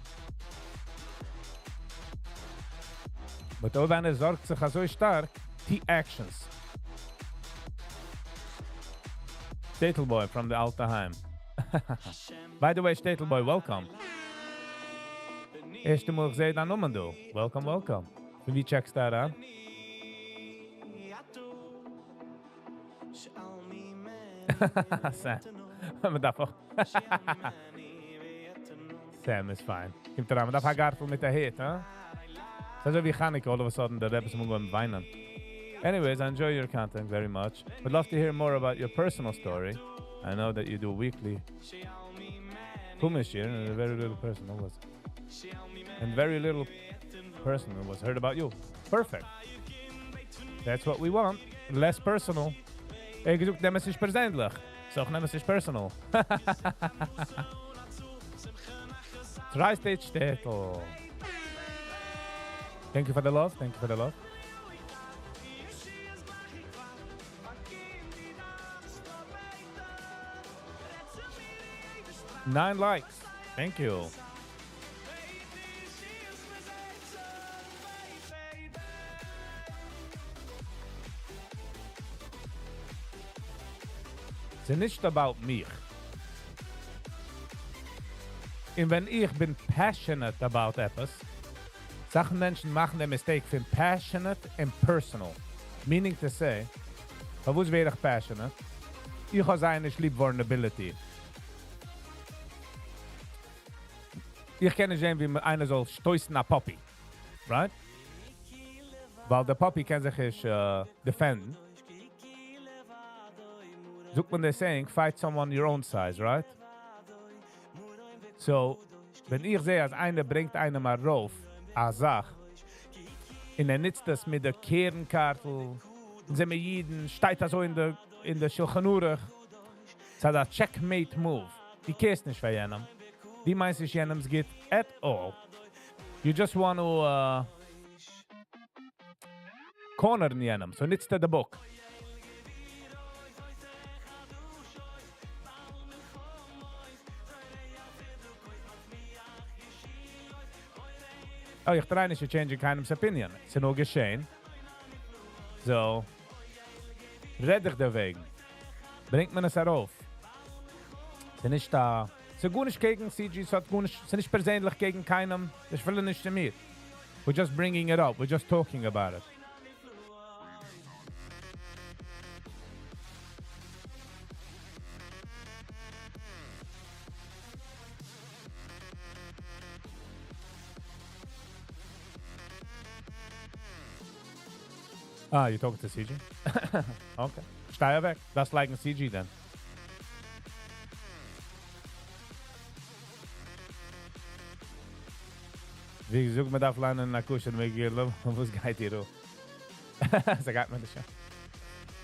But אויב איינער זארגט זיך אזוי שטארק, טו actions. Shtetl boy from the אלטע היים. By the way, Shtetl boy, welcome. ערשטע מאל איך זעה דיין נאמען דא. Welcome, welcome. פון ווי טשעקסטו אריין? Sam. מ'דארף אויך. Sam איז פיין. קומט אריין, מ'דארף א גארטל מיט א הוט, הא? ס'איז אזוי ווי חנוכה, all of a sudden, די רעבעס האבן אנגעהויבן וויינען. Anyways, I enjoy your content very much. Would love to hear more about your personal story. I know that you do weekly Chumash here, and very little personal was and very little personal was heard about you. Perfect. That's what we want. Less personal. ער געזאגט, נעם עס נישט פערזענליך. So איך נעם עס נישט personal. Tri-State Shtetl. Thank you for the love. Thank you for the love. Nine likes. Thank you. ס'איז נישט about מיך. און ווען איך בין passionate about עפעס, אסאך מענטשן מאכן דעם mistake פון passionate און personal. Meaning to say, פארוואס ווער איך passionate? איך האב זייער נישט ליב vulnerability. איך קען נישט זען, ווי איינער זאל שטויסן א puppy. Right? ווייל דער puppy קען זיך נישט defend ן. זאגט מען דער saying, fight someone your own size, right? So, ווען איך זע, אז איינער ברענגט איינעם ארויף, א זאך, און ער נוצט דאס מיט דער קרן קארטל, און זעמיר אידן, שטייט אזוי אין דער שולחן ערוך, ס'איז א checkmate move. דו קעירסט נישט פאר יענעם. דו מיינסט נישט יענעמ'ס גוט at all. You just want to corner ן יענעם, so נוצט ער די book. Oh, איך try נישט צו change ן קיינעמ'ס opinion. ס'איז נאר געשען. So, רעד איך דערוועגן. ברענגט מען עס ארויף. ס'איז נישט א... ס'איז גארנישט קעגן CG, ס'האט גארנישט... ס'איז נישט פערזענליך קעגן קיינעם. איך וויל נישט צו מיר. We're just bringing it up. We're just talking about it. Ah, you're talking to CG? Okay. שטיי אוועק. דאס לייגן CG then. ווי געזאגט, מען דארף ליינען א כשר'ע מגילה, וואס גייט דיר אן? ס'גייט מיר נישט אן.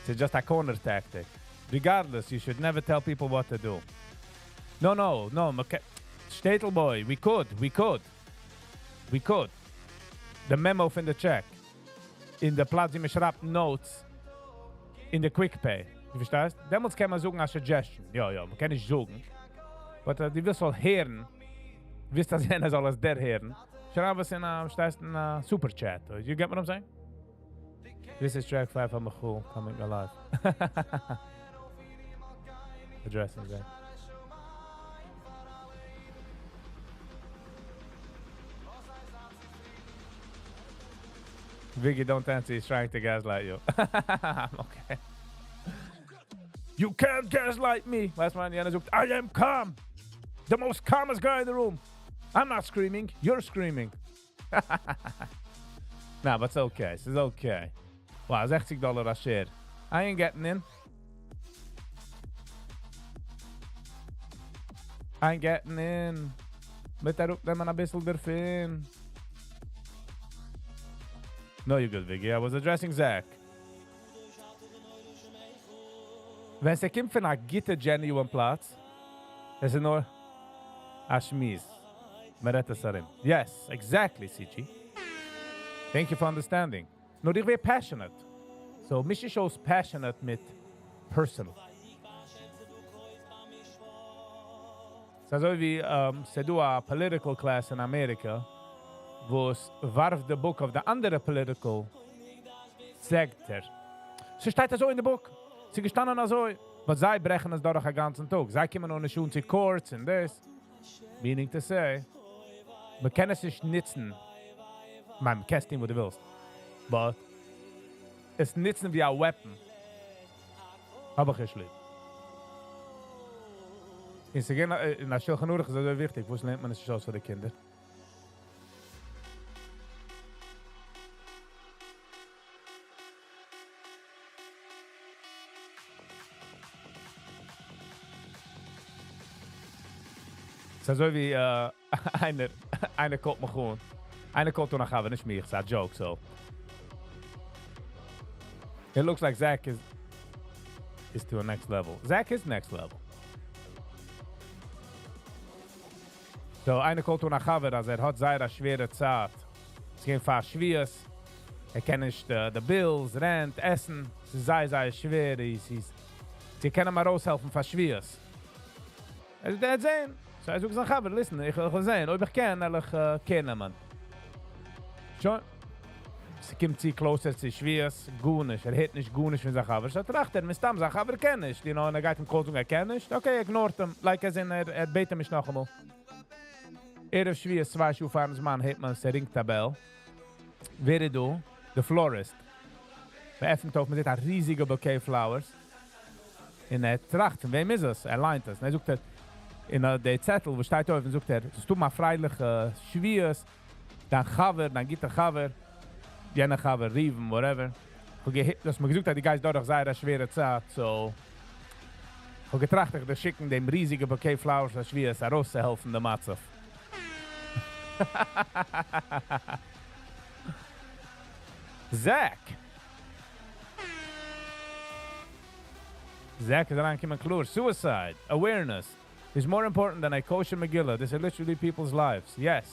It's just a corner tactic. Regardless, you should never tell people what to do. No, no, no. Shtetl boy, we could, we could. We could. The memo פון the check. אין די פלאץ ווי מען שרייבט notes אין די quick pay. דו פארשטייסט? דעמאלטס קען מען זאגן א suggestion. יא, יא, מען קען נישט זאגן. But דו ווילסט זאל הערן. ווילסט אז יענער זאל עס דערהערן. שרייב עס אין א, פארשטייסט, אין א super chat. You get what I'm saying? This is track 5 from Michal coming alive. Addressing that. Viggy, don't answer. He's trying to gaslight you. I'm okay. You can't gaslight me. Last man, יענער זאגט, I am calm. The most calmest guy in the room. I'm not screaming. You're screaming. Nah, but it's okay. It's okay. Wow, 60 dollar a share. I ain't getting in. I ain't getting in. מיט אראפנעמען א ביסל דערפון. No, you're good, Viggy. I was addressing Zach. ווען ס'קומט פון א גוטע genuine פלאץ, עס איז נאר א שמועס. מ'רעדט עס ארום. Yes, exactly, CG. Thank you for understanding. נאר איך ווער passionate. So, מיש נישט אויס passionate מיט personal. ס'איז אזוי ווי, ס'דא א political class אין אמעריקע, וואס ווארפט די book אויף די אנדערע political sector. ס'שטייט אזוי אין די book. ס'איז געשטאנען אזוי. But זיי ברעכן עס דורך א גאנצן טאג. זיי קומען אן נישט אן צו courts און דאס. Meaning to say, מען קען עס נישט ניצן. כ'מיין, מען קענסט טון וואס דו ווילסט. But עס ניצן ווי א weapon האב איך נישט ליב. און ס'געווען אין א שלחן ערוך איז אזוי וויכטיג, וואס לערנט מען עס נישט אויס פאר די קינדער? ס'איז אזוי ווי איינער, איינער call ט מיך אן, איינער call ט אן א חבר, נישט מיך, ס'איז א joke, so. It looks like Zach is is to a next level. Zach is next level. So איינער call ט אן א חבר אז ער האט זייער א שווערע צייט. עס גייט פאר שבועות. ער קען נישט די bills, rent, עסן. עס איז זייער זייער שווער. עס איז צו קענען אים ארויסהעלפן פאר שבועות. ער זאגט, ער וועט זען. So ער זאגט זיין חבר, listen, איך וועל זען. אויב איך קען, וועל איך care נעמען. שוין. עס קומט צו closer צו שבועות, גארנישט. ער הערט נישט גארנישט פון זיין חבר. So טראכט ער, מסתם, זיין חבר קען נישט. You know, און ער גייט אים call זאגן, ער קען נישט. Okay, ignore ט אים. Like as in, ער בעט אים נישט נאכאמאל. ערב שבועות, 2 שעה פארן זמן, הערט מען, עס ring ט א bell. ווער איז דא? The florist. מען עפנט אויף, מען זעט א ריזיגע bouquet flowers. און ער טראכט, פון וועם איז עס? ער ליינט עס. און ער זאגט, ער, אין די צעטל, וואס שטייט אויף, און זאגט ער, עס טוט מיר פרייליכע שבועות, דיין חבר, דיין גוטער חבר, יענער חבר, ראובן, whatever. איך האב דו האסט מיר געזאגט, אז דו גייסט דורך זייער א שווערע צייט, so איך האב געטראכט, איך דיר שיקן דעם ריזיגע bouquet flowers פאר שבועות, ארויסצוהעלפן דעם מצב. Zach! Zach איז אריינגעקומען קלאר. Suicide, awareness is more important than a kosher Megillah. This is literally people's lives. Yes.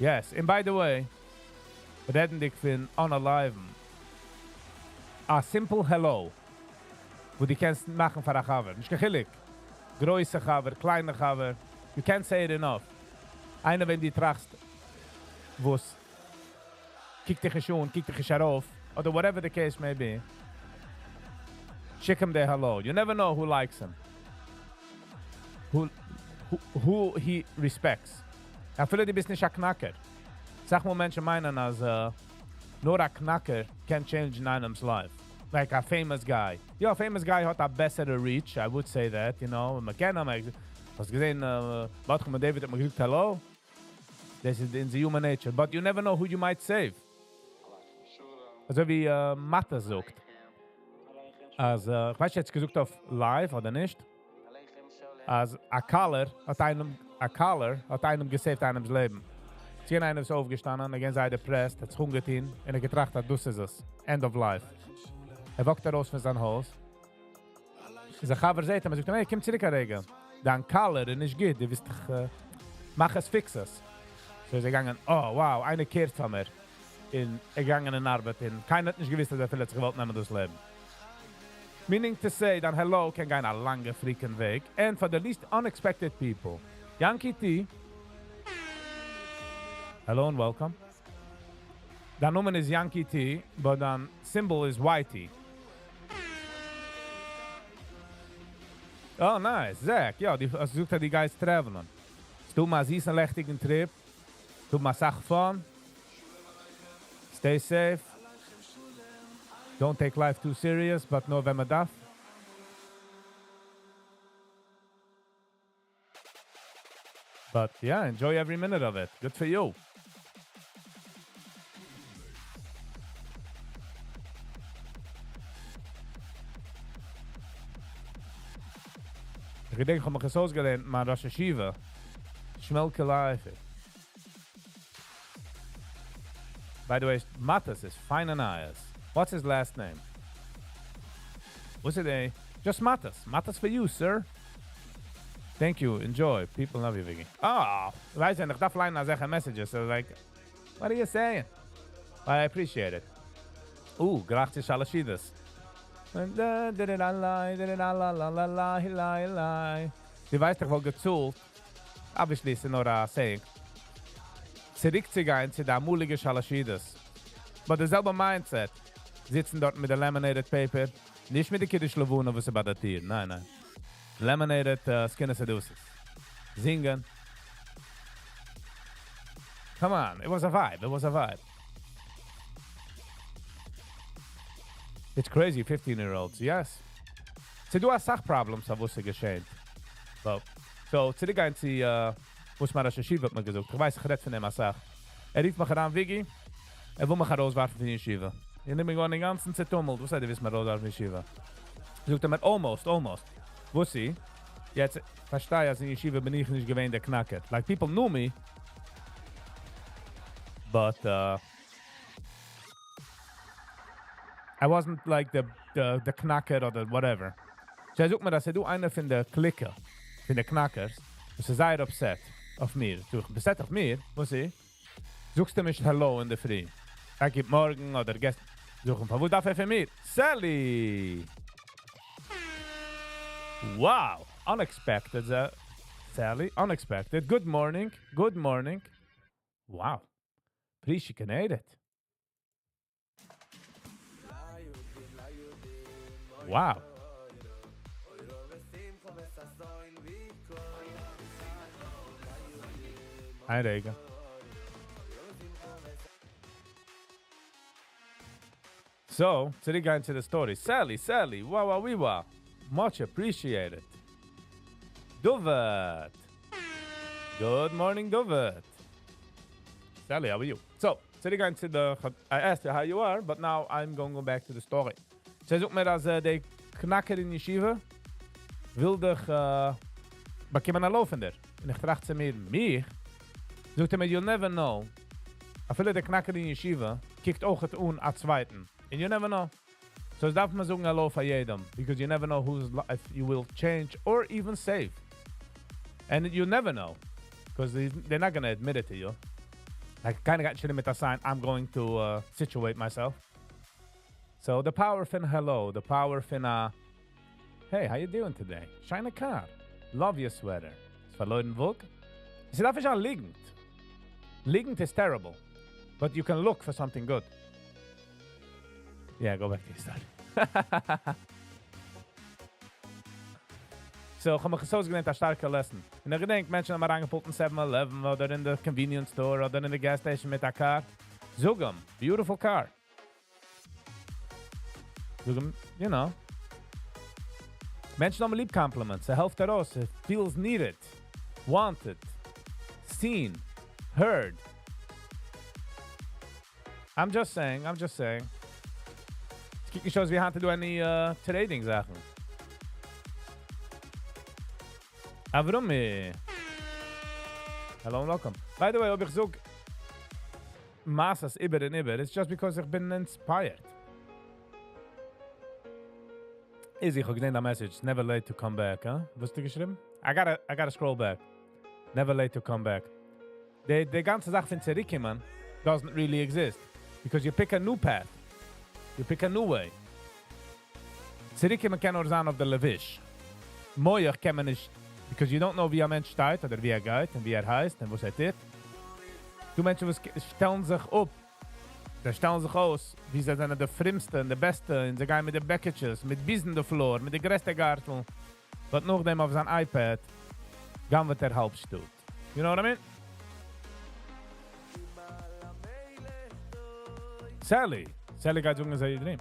Yes. And by the way, רעדנדיג פון unalive, a simple hello, וואו דו קענסט מאכן פאר א חבר. נישט קיין חילוק. גרויסע חבר, קליינע חבר. You can't say it enough. איינער, ווען דו טראכסט, וואס קוקט דיך נישט אן, קוקט דיך נישט ארויף, אדער whatever the case may be, שיק אים די hello. You never know who likes him. Who he respects. אפילו דו ביסט נישט א קנאקער. אסאך מאל מענטשן מיינען, אז נאר א קנאקער can change איינעמס life. Like a famous guy. יא, a famous guy האט א בעסערע reach, I would say that, you know. מען קען אים, האסט געזען, מרדכי בן דוד האט מיר געזאגט hello. This is in the human nature. But you never know who you might save. אזוי ווי מאטע זאגט. אז, איך ווייס נישט, געזאגט אויף live אדער נישט. אז א caller האט איינעם, א caller האט איינעם גע save ט איינעמס לעבן. ס'איז איינער איז אויפגעשטאנען, ער זייער depressed, האט זיך אנגעטון, און ער געטראכט, אז דאס איז עס. End of life. ער walk ט ארויס פון זיין הויז. זיין חבר זעט אים, ער זאגט אים, hey, קום צוריק א רגע. דיין collar איז נישט גוט, דו ווילסט דאך, מאך עס, fix עס. So איז ער געגאנגען, oh, wow, איינער care ט פאר מיר. און ער געגאנגען אין ארבעט, און קיינער האט נישט געוואוסט, אז ער האט זיך געוואלט נעמען דאס לעבן. Meaning to say, דיין hello קען גיין א לאנגע freaking וועג. And for the least unexpected people. Yankee T. Hello and welcome. דיין נאמען איז Yankee T, but דיין symbol is YT. Oh, nice. Zach, יא, דו האסט געזאגט, אז דו גייסט travel ען. דו מאך א זיסן לעכטיגן trip. דו מאך אסאך fun. Stay safe. Don't take life too serious, but נאר ווען מען דארף. But yeah, enjoy every minute of it. Good for you. איך געדענק, איך האב מיך עס אויסגעלערנט, מיין ראש ישיבה, שמעלקע לייפער. By the way, Matas is fine and nice. What's his last name? What's it? A? Just Matas. Matas for you, sir. Thank you. Enjoy. People love you, Vicky. Ah, ווייסט איך דארף ליינען אזעלכע messages. So like, what are you saying? I appreciate it. גראך צו שלש סעודות. דו ווייסט, איך וואלט געצאלט. Obviously, איז נאר א saying. צוריקצוגיין צו די אמאליגע שלש סעודות. But די זעלבע mindset. זיצן דארט מיט די laminated paper. נישט מיט די קידוש לבנה וואס איז ביי די טיר, ניין ניין. Lemonade at זקנות הדוסית. זינגען. Come on, it was a vibe, it was a vibe. It's crazy, 15 year olds, yes. ס'דא אסאך problems אויף וואס ס'געשעט. But, so, צוריקגיין צו וואס מיין ראש ישיבה האט מיר געזאגט. איך ווייס איך רעד פון אים אסאך. ער רופט מיך אריין, וויגי, ער וויל מיך ארויסווארפן פון ישיבה. איך בין געווארן אינגאנצן צעטומלט. וואס הייסט דו ווילסט מיך ארויסווארפן פון ישיבה? זאגט ער מיר, almost, almost. וואסי? יעצט פארשטיי אז אין ישיבה בין איך נישט געווען דער קנאקער. Like people knew me, but I wasn't like the the the קנאקער אדער whatever. So ער זאגט מיר אז ס'איז דא איינער פון די קליקע, פון די קנאקערס, וואס איז זייער upset אויף מיר. זאג איך, upset אויף מיר? וואסי? זאגסט אים נישט העלא אינדערפרי? א גוט מארגן אדער געסט זאג איך, פארוואס דארף ער פון מיר? Sally! Wow! Unexpected, Sally, unexpected. Good morning, good morning. Wow! Appreciate it. Wow! איין רגע. So, צוריק גיין צו די story. Sally, Sally, wow wow ווי wow. Much appreciated. דוד! Good morning דוד! Sally, how are you? So, צוריק גיין צו די, I asked you how you are, but now I'm going go back to the story. זי זאגט מיר אז די קנאקער אין ישיבה וויל דיך באקומען א העלא פון דיר. און איך טראכט צו מיר, מיך? זאגט ער מיר, you'll never know. אפילו דער קנאקער אין ישיבה קוקט אויכעט אן א צווייטן. And you never know. So עס דארף מען זאגן העלא פאר יעדעם, because you never know whose life you will change or even save. And you never know, because they're not gonna admit it to you. Like, קיינער גייט נישט ארום מיט א sign, I'm going to situate myself. So the power פון hello, the power פון א hey, how you doing today? שיינע קאר. Love your sweater. האסט פארלוירן וואג? עס דארף נישט זיין ליגנט. ליגנט איז terrible. But you can look for something good. Yeah, go back to your story. So, איך האב מיך עס אויסגעלערנט א שטארקע lesson. און איך געדענק, מענטשן האבן אריינגעפולט אין 7 Eleven אדער אין די convenience store אדער אין די gas station מיט א קאר. זאג אים, beautiful car. זאג אים, you know. מענטשן האבן ליב compliments. ס'העלפט ארויס. It feels needed, wanted, seen, heard. I'm just saying, I'm just saying. עס קוקט נישט אויס ווי היינט איז דא any trading זאכן. אברומי. Hello and welcome. By the way, אויב איך זאג מעשה'ס איבער און איבער, it's just because איך בין inspired. איז איך האב געזען א message, never late to come back, huh? וואס האסטו געשריבן? I gotta, I gotta scroll back. Never late to come back. די, די גאנצע זאך פון צוריקקומען doesn't really exist. Because you pick a new path. You pick a new way. צוריקקומען קען נאר זיין אויף די לבוש. מוח קען מען נישט, because you don't know ווי א מענטש שטייט, אדער ווי ער גייט, און ווי ער הייסט, און וואס ער טוט. דא מענטשן וואס שטעלן זיך אפ, זיי שטעלן זיך אויס, ווי זיי זענען די פרומסטע און די בעסטע, און זיי גייען מיט די בעקיטשעס, מיט ביז אין די floor, מיט די גרעסטע גארטל. But נאכדעם אויף זיין iPad גנב'עט ער האלב שטאט. You know what I mean? Sally! Sally גייט זאגן אז ער איז dream.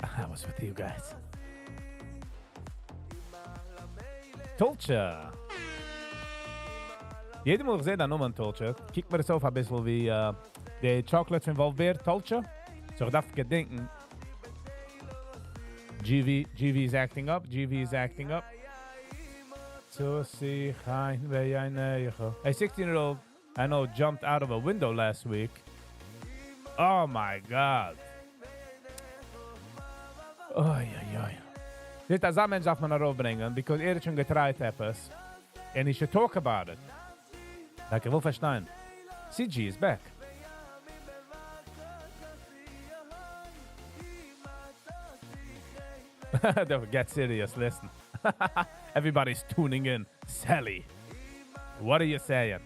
I was with you guys. טולטשע! יעדע מאל איך זע דיין נאמען טולטשע, קוקט מיר עס אויף אביסל ווי די chocolate פון וואלף בער, טולטשע. So איך דארף געדענקן. GV, GV is acting up, GV is acting up. A 16 year old I know jumped out of a window last week. Oh my God. אוי אוי אוי. זעט אזא מענטש דארף מען ארויפברענגען, because ער האט שוין געטרייט עפעס, and he should talk about it. Like איך וויל פארשטיין. CG is back. Get serious, listen. Everybody's tuning in. Sally, what are you saying?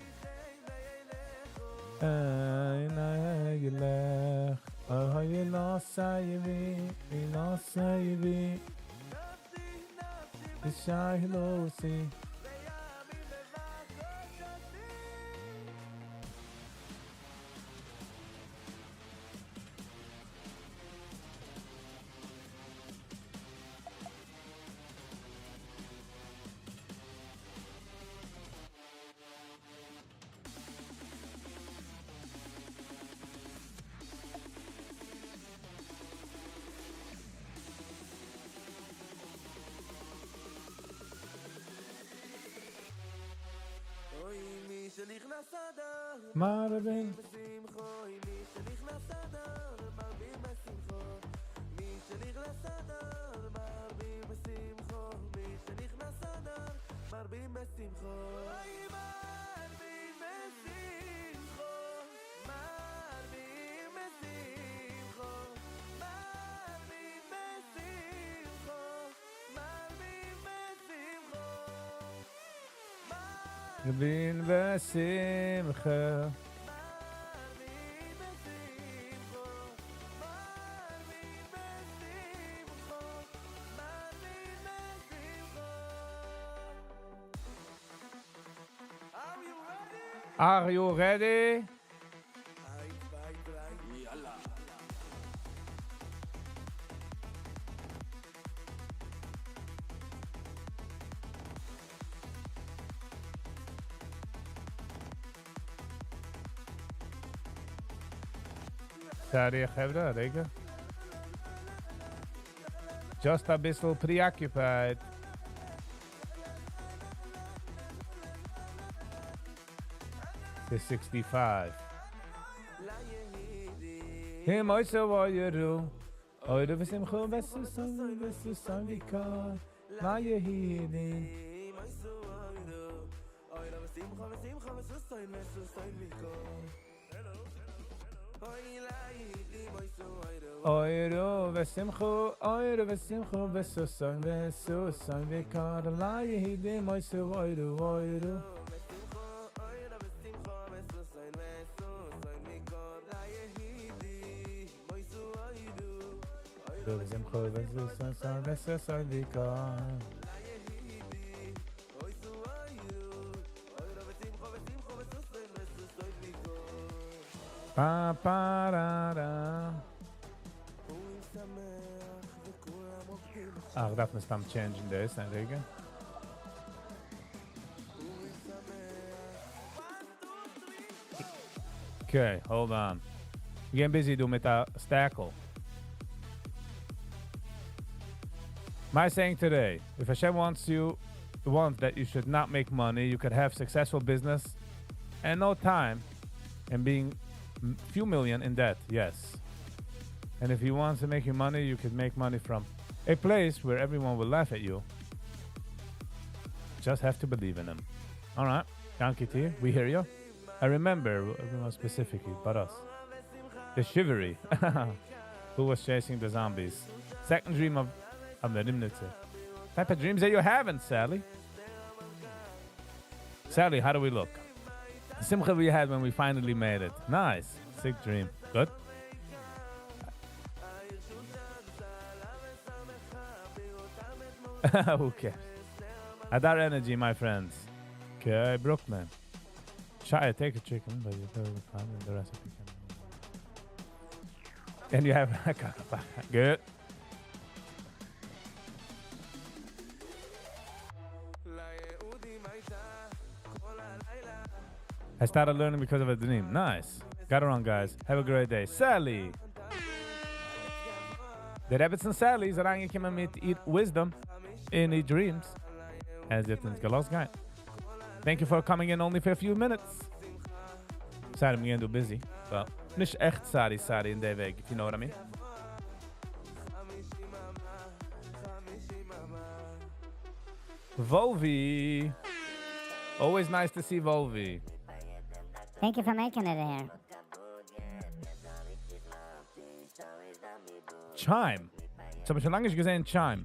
מרבין. מרבין בשמחה. Are you ready? Sorry, חברה, רגע. Just a ביסל preoccupied. To 65. Him also oiru. Oiru v'simchu v'susan v'susan v'kar. La yehidin. Oiru v'simchu, oiru v'simchu v'susan v'susan v'kar. La yehidin oisu oiru oiru. V'simchu v'susan v'susan v'kar. Pa pa ra ra. אך, דארף מען סתם change דאס, א רגע. Okay, hold on. We're getting busy doing מיט א stackle. My saying today, if Hashem wants you, wants that you should not make money, you could have successful business and no time and being few million in debt, yes. And if he wants to make you money, you could make money from a place where everyone will laugh at you. Just have to believe in him. All right, Yankee T, we hear you. I remember everyone specifically, but us. The shivery. Who was chasing the zombies? Second dream of the Rimnitzer. Type of dreams that you haven't, Sally. Sally, how do we look? The simcha we had when we finally made it. Nice. Sick dream. Good. Who cares? Adar energy, my friends. Okay, Brookman. Shia, take a chicken, but you totally fine with the recipe. And you have a good. I started learning because of a dream. Nice. Got it on, guys. Have a great day. Sally. The rabbits and Sally אריינגעקומען מיט איר wisdom in the dreams. As if it's געלאזט גיין. Thank you for coming in only for a few minutes. Sorry, I'm getting too busy. But נישט עכט sorry, sorry אין דער וועג, if you know what I mean. Volvi. Always nice to see Volvi. Thank you for making it here. Chime. דאס האב איך שוין לאנג נישט געזען, Chime.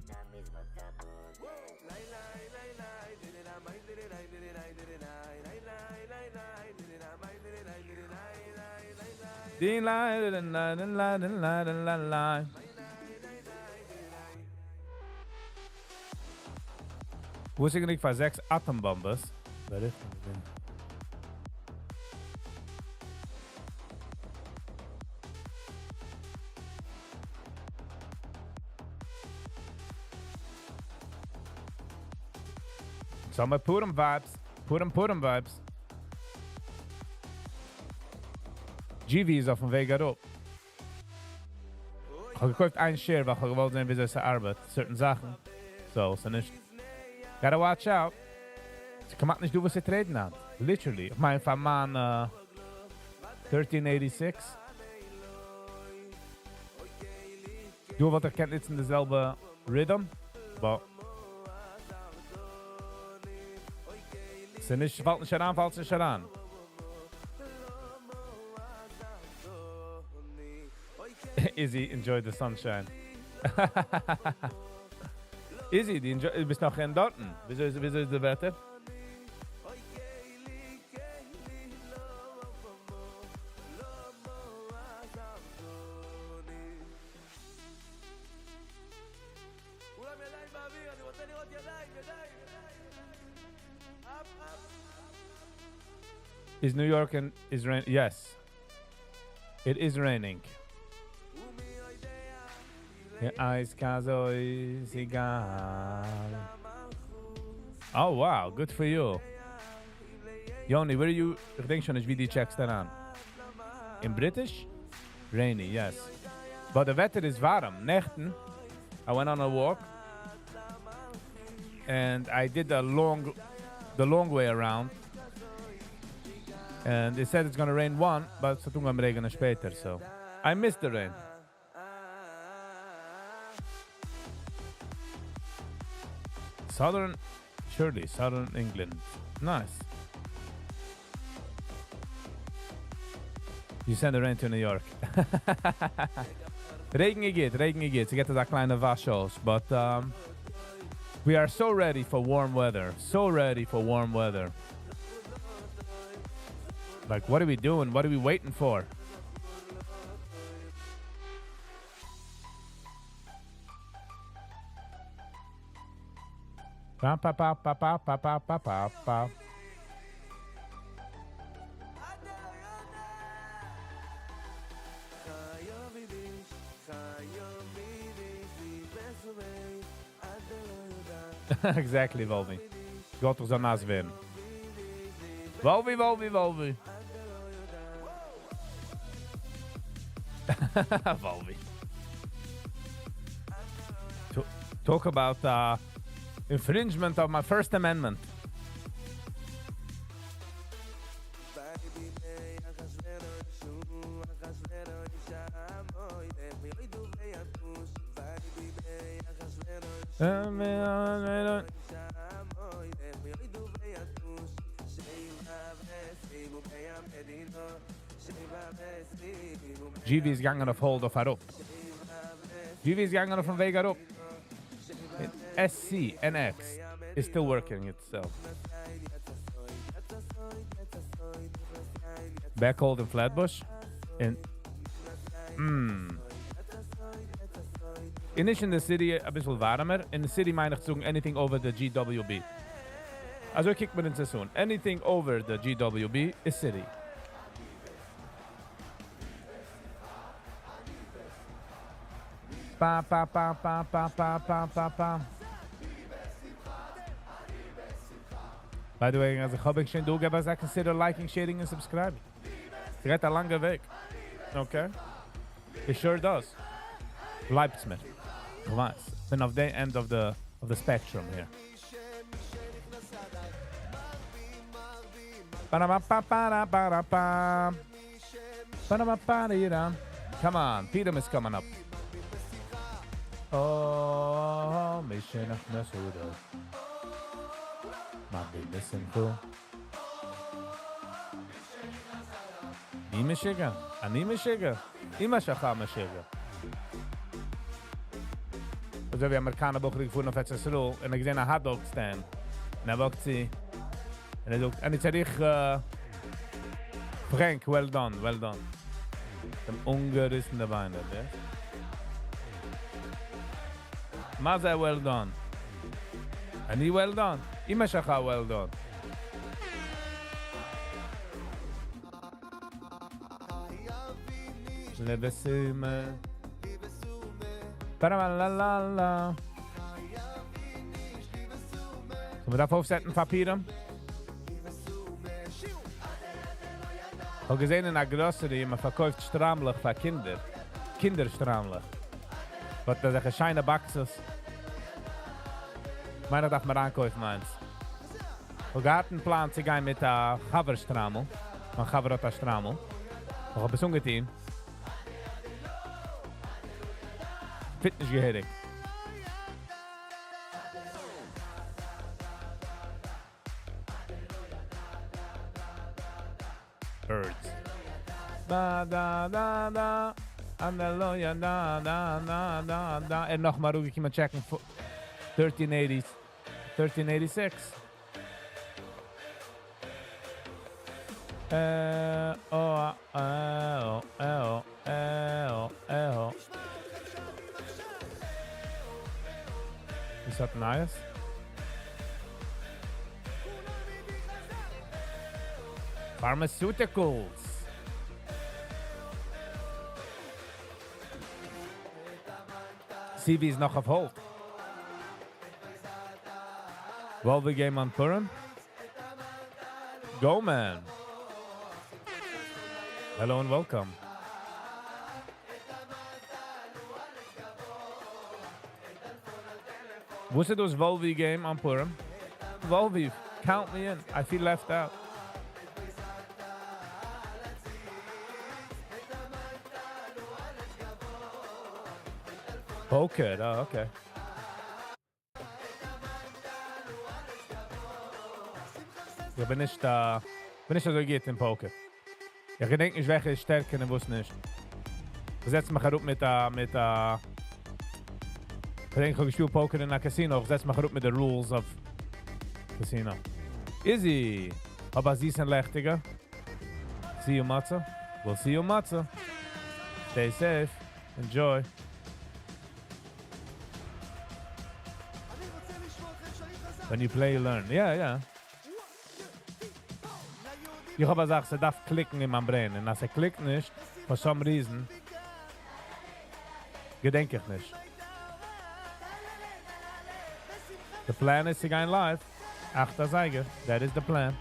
וואס איז גענוג פאר זעקס אטאם באמבעס? Summer Purim vibes. Purim Purim vibes. GV איז אויפן וועג אראפ. איך האב געקויפט איין share, ווייל איך האב געוואלט זען וויאזוי ס'ארבעט, certain זאכן. So, ס'נישט. Gotta watch out. ס'כמעט נישט דא וואס צו trade ן היינט. Literally. איך מיין פאר מיין 1386. דא וואלט איך געקענט נוצן די זעלבע rhythm, but ס'נישט, פאלט נישט אריין, פאלט נישט אריין. Izzy, enjoy the sunshine. Izzy, דו enjoy, ביסט נאך אין דארטן. וויאזוי איז די וועטער? Is New York and is rain? Yes. It is raining. אייז Oh wow, good for you. Yoni, where are you? איך דענק שוין נישט ווי דו check סט אריין. In British? Rainy, yes. But the וועטער איז ווארעם. נעכטן, I went on a walk and I did the long way around. And they said it's going to rain one, but ס'האט אנגעהויבן רעגענען שפעטער, so I missed the rain. Southern, surely, Southern England. Nice. You send the rain to New York. רעגן גייט, רעגן גייט. ס'געט אזא קליינע וואש אויס, but we are so ready for warm weather. So ready for warm weather. Like, what are we doing? What are we waiting for? Pa, pa, pa, pa, pa, pa, pa, pa, pa, pa. Exactly, Volvi. גאט זאל נאס ווערן. Volvi, Volvi, Volvi. Volvi. Talk about infringement of my First Amendment. GV איז געגאנגען אויף hold אויף אראפ. GV איז געגאנגען אויפן וועג אראפ. SCNX is still working itself. Back hold in Flatbush. In In נישט אין the city א ביסל ווארעמער. In the city מיין איך צו זאגן anything over the GWB. אזוי קוקט מען עס אן. Anything over the GWB is city. Pa pa pa pa pa pa pa pa pa. By the way, אז איך האב שוין דא געבן, אז consider liking, sharing and subscribing. ס'גייט א לאנגע וועג. Okay? It sure does. בלייבטס מיר. איך ווייס. בין אויף the end of the spectrum here. Ba-da-ba-ba-ba-da-ba-da-ba. Ba-da-ba-ba-da-da. Come on, Peter is coming up. Oh, משנכנס אדר. מרבין בשמחה. מי משוגע? אני משוגע? אמא שלך משוגע. אזוי ווי אמעריקאנער בחור געפארן אויף ארץ ישראל און ער געזען א hot dog stand. און ער walk ט צו און ער זאגט, אני צריך Frank, well done, well done. דעם אנגעריסן די ביינער, די. מה זה well done? אני well done? אמא שלך well done. לבסומי. פאראלאלאלא. So, מ'דארף אויפסעטן פאר פורים? כ'האב געזען אין א grocery, מען פארקויפט שטריימלעך פאר קינדער. קינדער שטריימלעך. But אזעלכע שיינע boxes. מיין איך דארף מיר איינקויפן איינס. כ'האב געהאט א plan צו גיין מיט א חבר שטריימל. מיין חבר האט א שטריימל. איך האב עס אנגעטון. Fit נישט געהעריג. Birds. Da da da da. Hallelujah da da da da da. ער נאכאמאל אראפגעקומען טשעקן 1380, 1386. אה, או, אה, או, אה, או, אה, או, אה, או. איז דאס nice? Pharmaceuticals. CV איז נאך אויף hold. Volvo game on Purim? Go man. Hello and welcome. וואס איז דאס Volvi game on Purim? Volvi, count me in. I feel left out. Poker, oh, okay. איך בין נישט, אה, בין נישט אזוי גוט אין poker. איך געדענק נישט וועלכע איז שטערקער און וואס נישט. איך זעץ מיך אראפ מיט א, מיט א... איך געדענק, איך האב געשפילט poker אין א casino. איך זעץ מיך אראפ מיט די rules of casino. Izzy! אבער זיס און לעכטיגער. See you, Matzah. We'll see you, Matzah. Stay safe. Enjoy. When you play, you learn. Yeah, yeah. איך האב א זאך, ס'דארף קליקן אין מיין brain. און אז ס'קליקט נישט, for some reason, געדענק איך נישט. The plan איז צו גיין live. אכט אזייגער. That is the plan.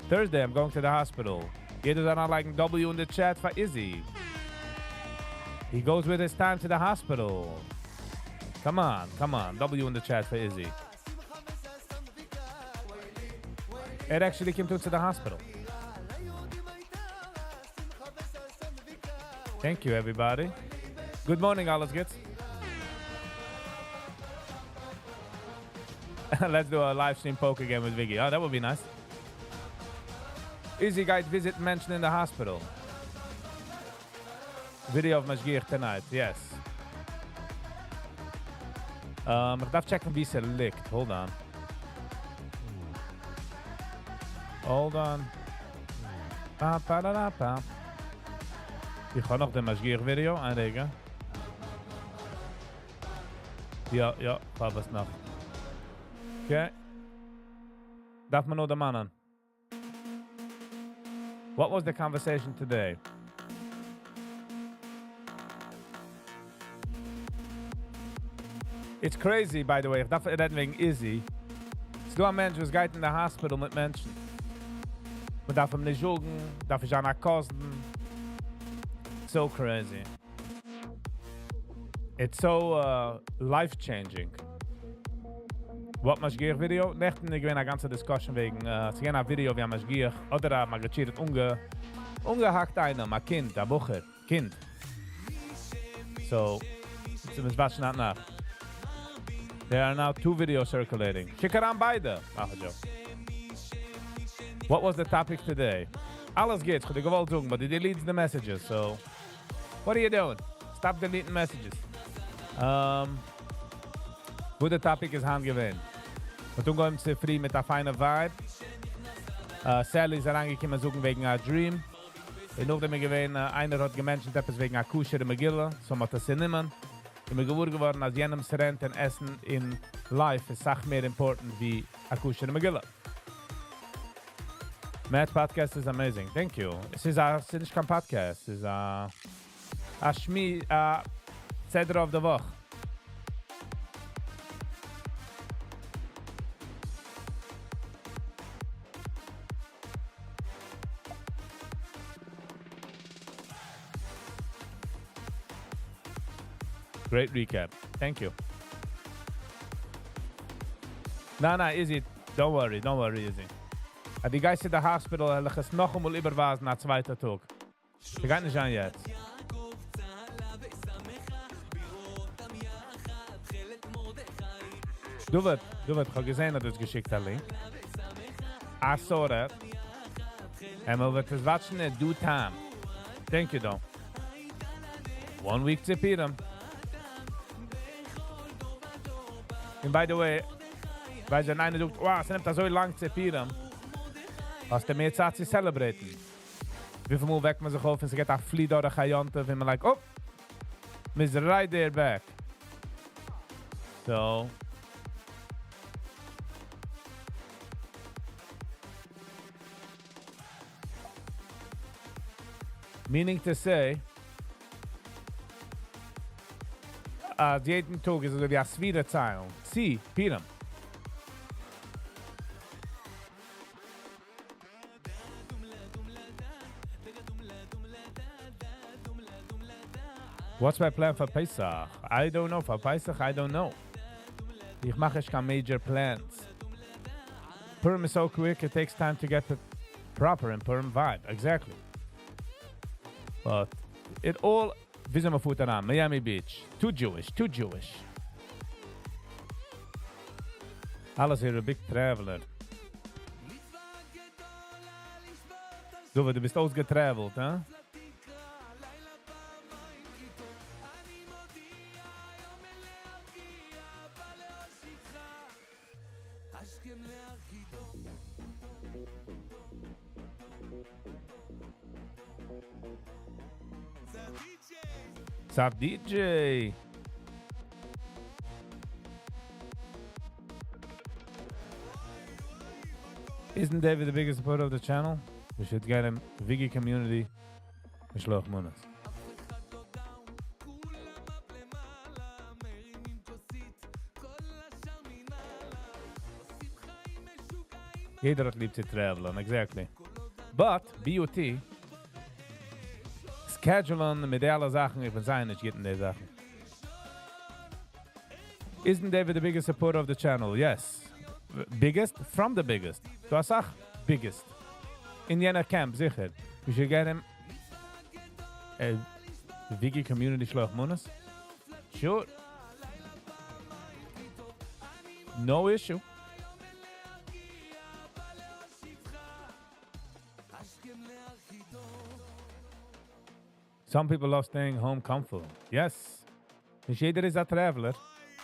Thursday, I'm going to the hospital. יעדער זאל אריינלייגן W in the chat for Izzy. He goes with his time to the hospital. Come on, come on. W in the chat for Izzy. It actually came to, to the hospital. Thank you, everybody. Good morning, alles גוטס. Let's do a live stream poker game with Viggy. Oh, that would be nice. Izzy גייט visit מענטשן in the hospital. Video of משגיח tonight, yes. איך דארף טשעקן וואו ס'ליגט. Hold on. Hold on. Pa, pa, da, da, pa. איך האב נאך דעם משגיח video. א רגע. יא, יא, האב עס נאך. Okay. דארף מען נאר דערמאנען. What was the conversation today? It's crazy, by the way. איך דארף רעדן וועגן Izzy. ס'דא א מענטש, וואס גייט אין די hospital מיט מענטשן. מען דארף אים נישט זאגן, דארף נישט זיין א cousin. So crazy. It's so life-changing. What משגיח video? נעכטן איז געווען א גאנצע discussion וועגן, ס'איז געווען א video ווי א משגיח, אדער א מגיד שיעור האט אנגע, אנגעהאקט איינעם, א קינד, א בחור, קינד. So, מ'מוז וואטשן נאך. There are now two videos circulating. שיק אריין ביידע. מאך א joke. What was the topic today? אלעס גוט, איך האב דיר געוואלט זאגן, but it deletes the messages, so... What are you doing? Stop deleting messages. וואו the topic איז היינט געווען. מיר טון גאר צופרי מיט א פיינע vibe. Sally איז אריינגעקומען זאגן וועגן א dream. און נאכדעם איז געווען, איינער האט גע mention ט עפעס וועגן א כשר'ע מגילה, so מ'האט עס צענומען. און מ'איז געוואר געווארן, אז יענעמ'ס rent און עסן און life איז אסאך מער important ווי א כשר'ע מגילה. Matt's podcast is amazing. Thank you. עס איז א, עס איז נישט קיין podcast. עס איז א שמי, א סדר אויף די וואך. Great recap. Thank you. ניין, ניין, Izzy, don't worry, don't worry, Izzy. אז דו גייסט אין די hospital, וועל איך עס נאכאמאל איבערווייזן א צווייטע טאג. ס'גייט נישט זיין יעצט. דוד, דוד, איך האב געזען, אז דו האסט געשיקט א link. I saw that. און מ'וועט עס watch ן in due time. Thank you, though. One week צו פורים. And by the way, ווייל ווען איינער זאגט, wow, עס נעמט אזוי לאנג צו פורים, האסטו מער צייט צו celebrate ן. וויפיל מאל וועקט מען זיך אויף און ס'גייט א פלי דורך א יום טוב און מען like, oh, מ'איז right there back. So, meaning to say, אז יעדן טאג איז אזוי ווי א ספירה ציילן. צו פורים. What's my plan for Pesach? I don't know. For Pesach, I don't know. איך מאך נישט קיין major plans. Purim is so quick, it takes time to get the proper in Purim vibe. Exactly. But it all... וויאזוי מ'פארט אריין? Miami Beach. Too Jewish, too Jewish. אלעס here, a big traveler. דו, דו ביסט אויסגע travel ט, huh? Sup, DJ? Isn't David the biggest supporter of the channel? We should get him Vigi community משלוח מנות. יעדער האט ליב צו travel ן, exactly. But, BOT, schedule ן מיט די אלע זאכן, איך בין זייער נישט גוט אין די זאכן. Isn't David the biggest supporter of the channel? Yes. Biggest? From the biggest. דו האסט אויך biggest. אין יענער camp, זיכער. We should get him a Vigi community שלוח מנות? Sure. No issue. Some people love staying home comfortable. Yes. נישט יעדער איז א traveler.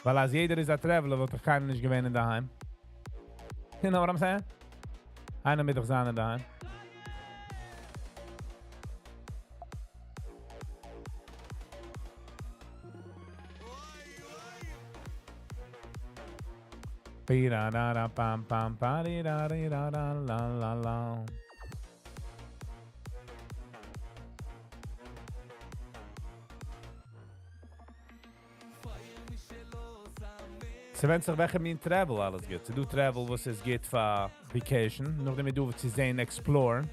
ווייל אז יעדער איז א traveler, וואלט דאך קיינער נישט געווען אין דער היים. You know what I'm saying? איינער מוז דאך זיין אין דער היים. Bi-da-da-da, pam, pam, pa-di-da-di-da-da, la, la, la. ס'ווענדט זיך וועלכע מין travel אלעס גייט. ס'דא travel וואס עס גייט פאר vacation, נאכדעם דא צו זען explore.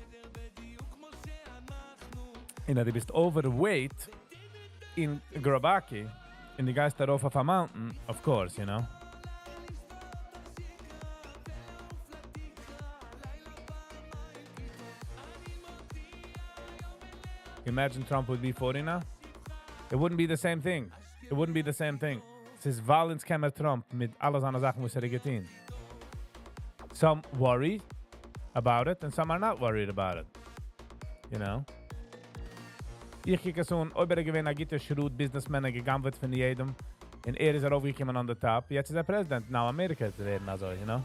און אז דו ביסט overweight אין גראבאקי, און דו גייסט ארויף אויף א mountain, of course, you know. Imagine Trump would be 40 now. It wouldn't be the same thing. It wouldn't be the same thing. ס'איז ווייל אונז קענען Trump מיט אלע זיינע זאכן, וואס ער האט געטון. Some worry about it and some are not worried about it. You know? איך קוק עס אן, אויב ער איז געווען א גוטער shrewd businessman, ער גע'גנב'עט פון יעדעם, און ער איז ארויפגעקומען on the top, יעצט איז ער president. Now אמעריקע איז ווערן אזוי, you know?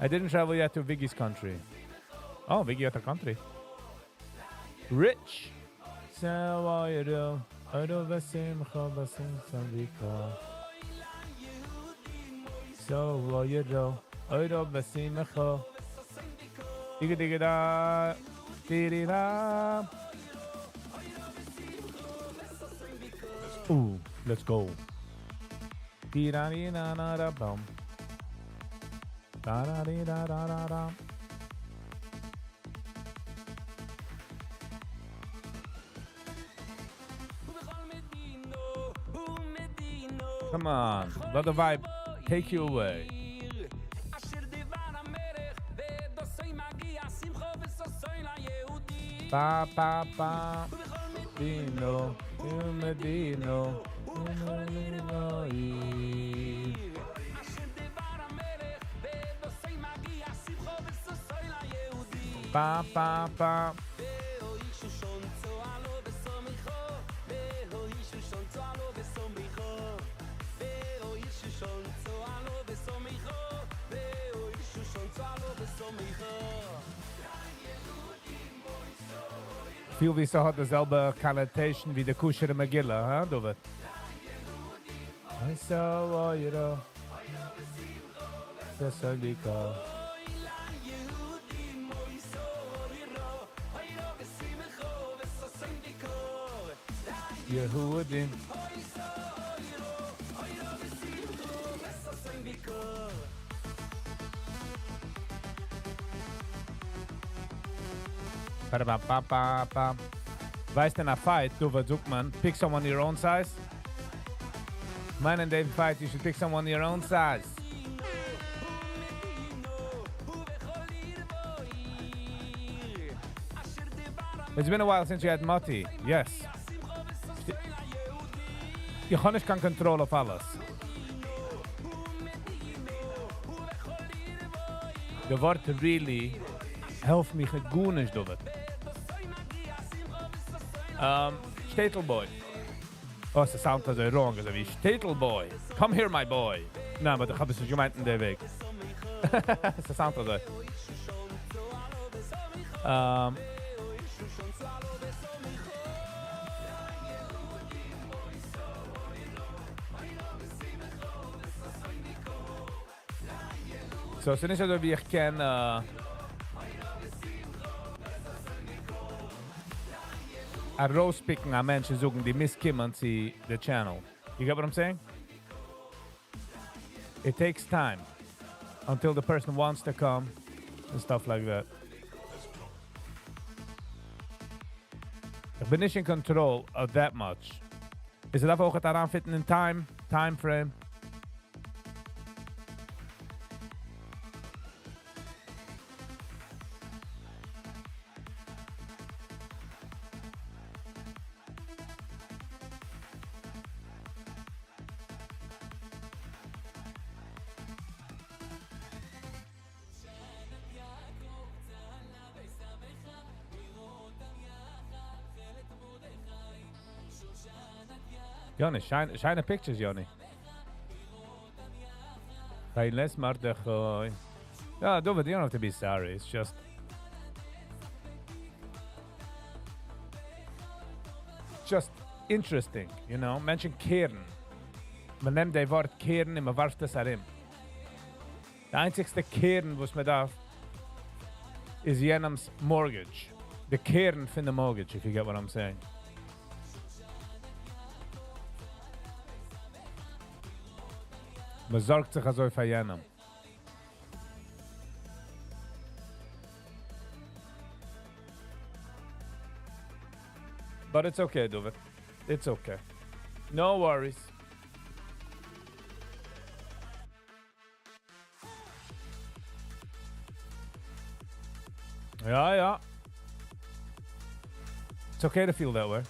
I didn't travel yet to Viggy's country. Oh, Viggy האט א country. Rich! Ooh, let's go. Come on, let the vibe take you away. Pa pa pa Dino, Medino, Medino, Pa pa pa. פיל ווי ס'האט די זעלבע connotation ווי די כשר'ע מגילה, הא דוד? יהודים. Ba-da-ba-ba-ba-ba. ווייסט אין א fight, דוד זאגט מען, pick someone your own size. מיין אין דעם fight, you should pick someone your own size. It's been a while since you had Mati. Yes. איך האב נישט קיין control אויף אלעס. די ווארט really העלפט מיך גארנישט, דוד. Shtetl boy. Oh, עס sound אזוי wrong, אזוי ווי Shtetl boy. Come here, my boy. ניין, אבער איך האב עס נישט געמיינט אין דער וועג. עס sound אזוי. So, עס איז נישט אזוי ווי איך קען, ארויספיקן א מענטש און זאגן, דו מוזט קומען צו the channel. You get what I'm saying? It takes time until the person wants to come and stuff like that. איך בין נישט in control of that much. עס דארף אויך אריינפיטן אין time, time frame. Yoni, shine pictures, Yoni. Les Mordechai. No, David, you don't have to be sorry. It's just interesting, you know? מענטשן קערן. מען נעמט די ווארט קערן און מען ווארפט עס ארום. די איינציגסטע קערן, וואס מען דארף, איז יענעמס mortgage. די קערן פון די mortgage, if you get what I'm saying. מען זארגט זיך אזוי פאר יענעם. But it's okay, David. It's okay. No worries. Ja, ja. It's okay to feel that way.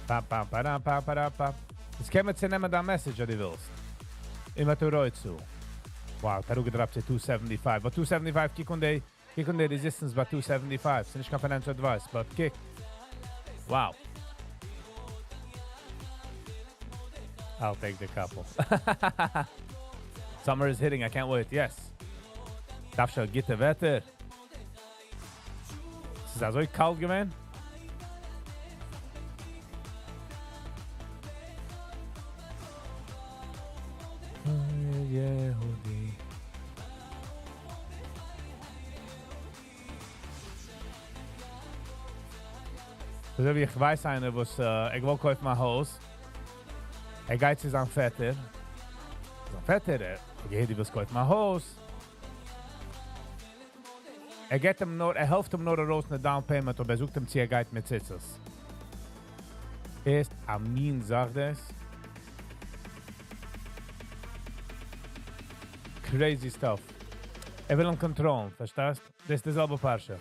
Pa, pa, pa, da, pa, pa, da, pa. עס קען מען צונעמען דיין message, אז דו ווילסט. אימער צו. Wow, דא געדראפט 275. But 275, קוק אן די קוק אן די resistance ביי 275. ס'איז נישט קיין financial advice, but קוק. Wow. I'll take the couple. Summer is hitting, I can't wait. Yes. דארף שוין גוטע וועטער. ס'איז אזוי קאלט געווען. יהודי. אזוי ווי איך ווייס איינער וואס ער געוואלט קויפן א הויז. ער גייט צו זיין פעטער. זיין פעטער, ער געהערט דו ווילסט קויפן א הויז. ער געט אים נאר, ער העלפט אים נאר ארויס מיט down payment, אבער ער זאגט אים צו ער גייט מיט ציצית. הערסט א מין זאך דאס? Crazy stuff. ער וויל אים קאנטראלן, פארשטייסט? דאס איז די זעלבע פרשה.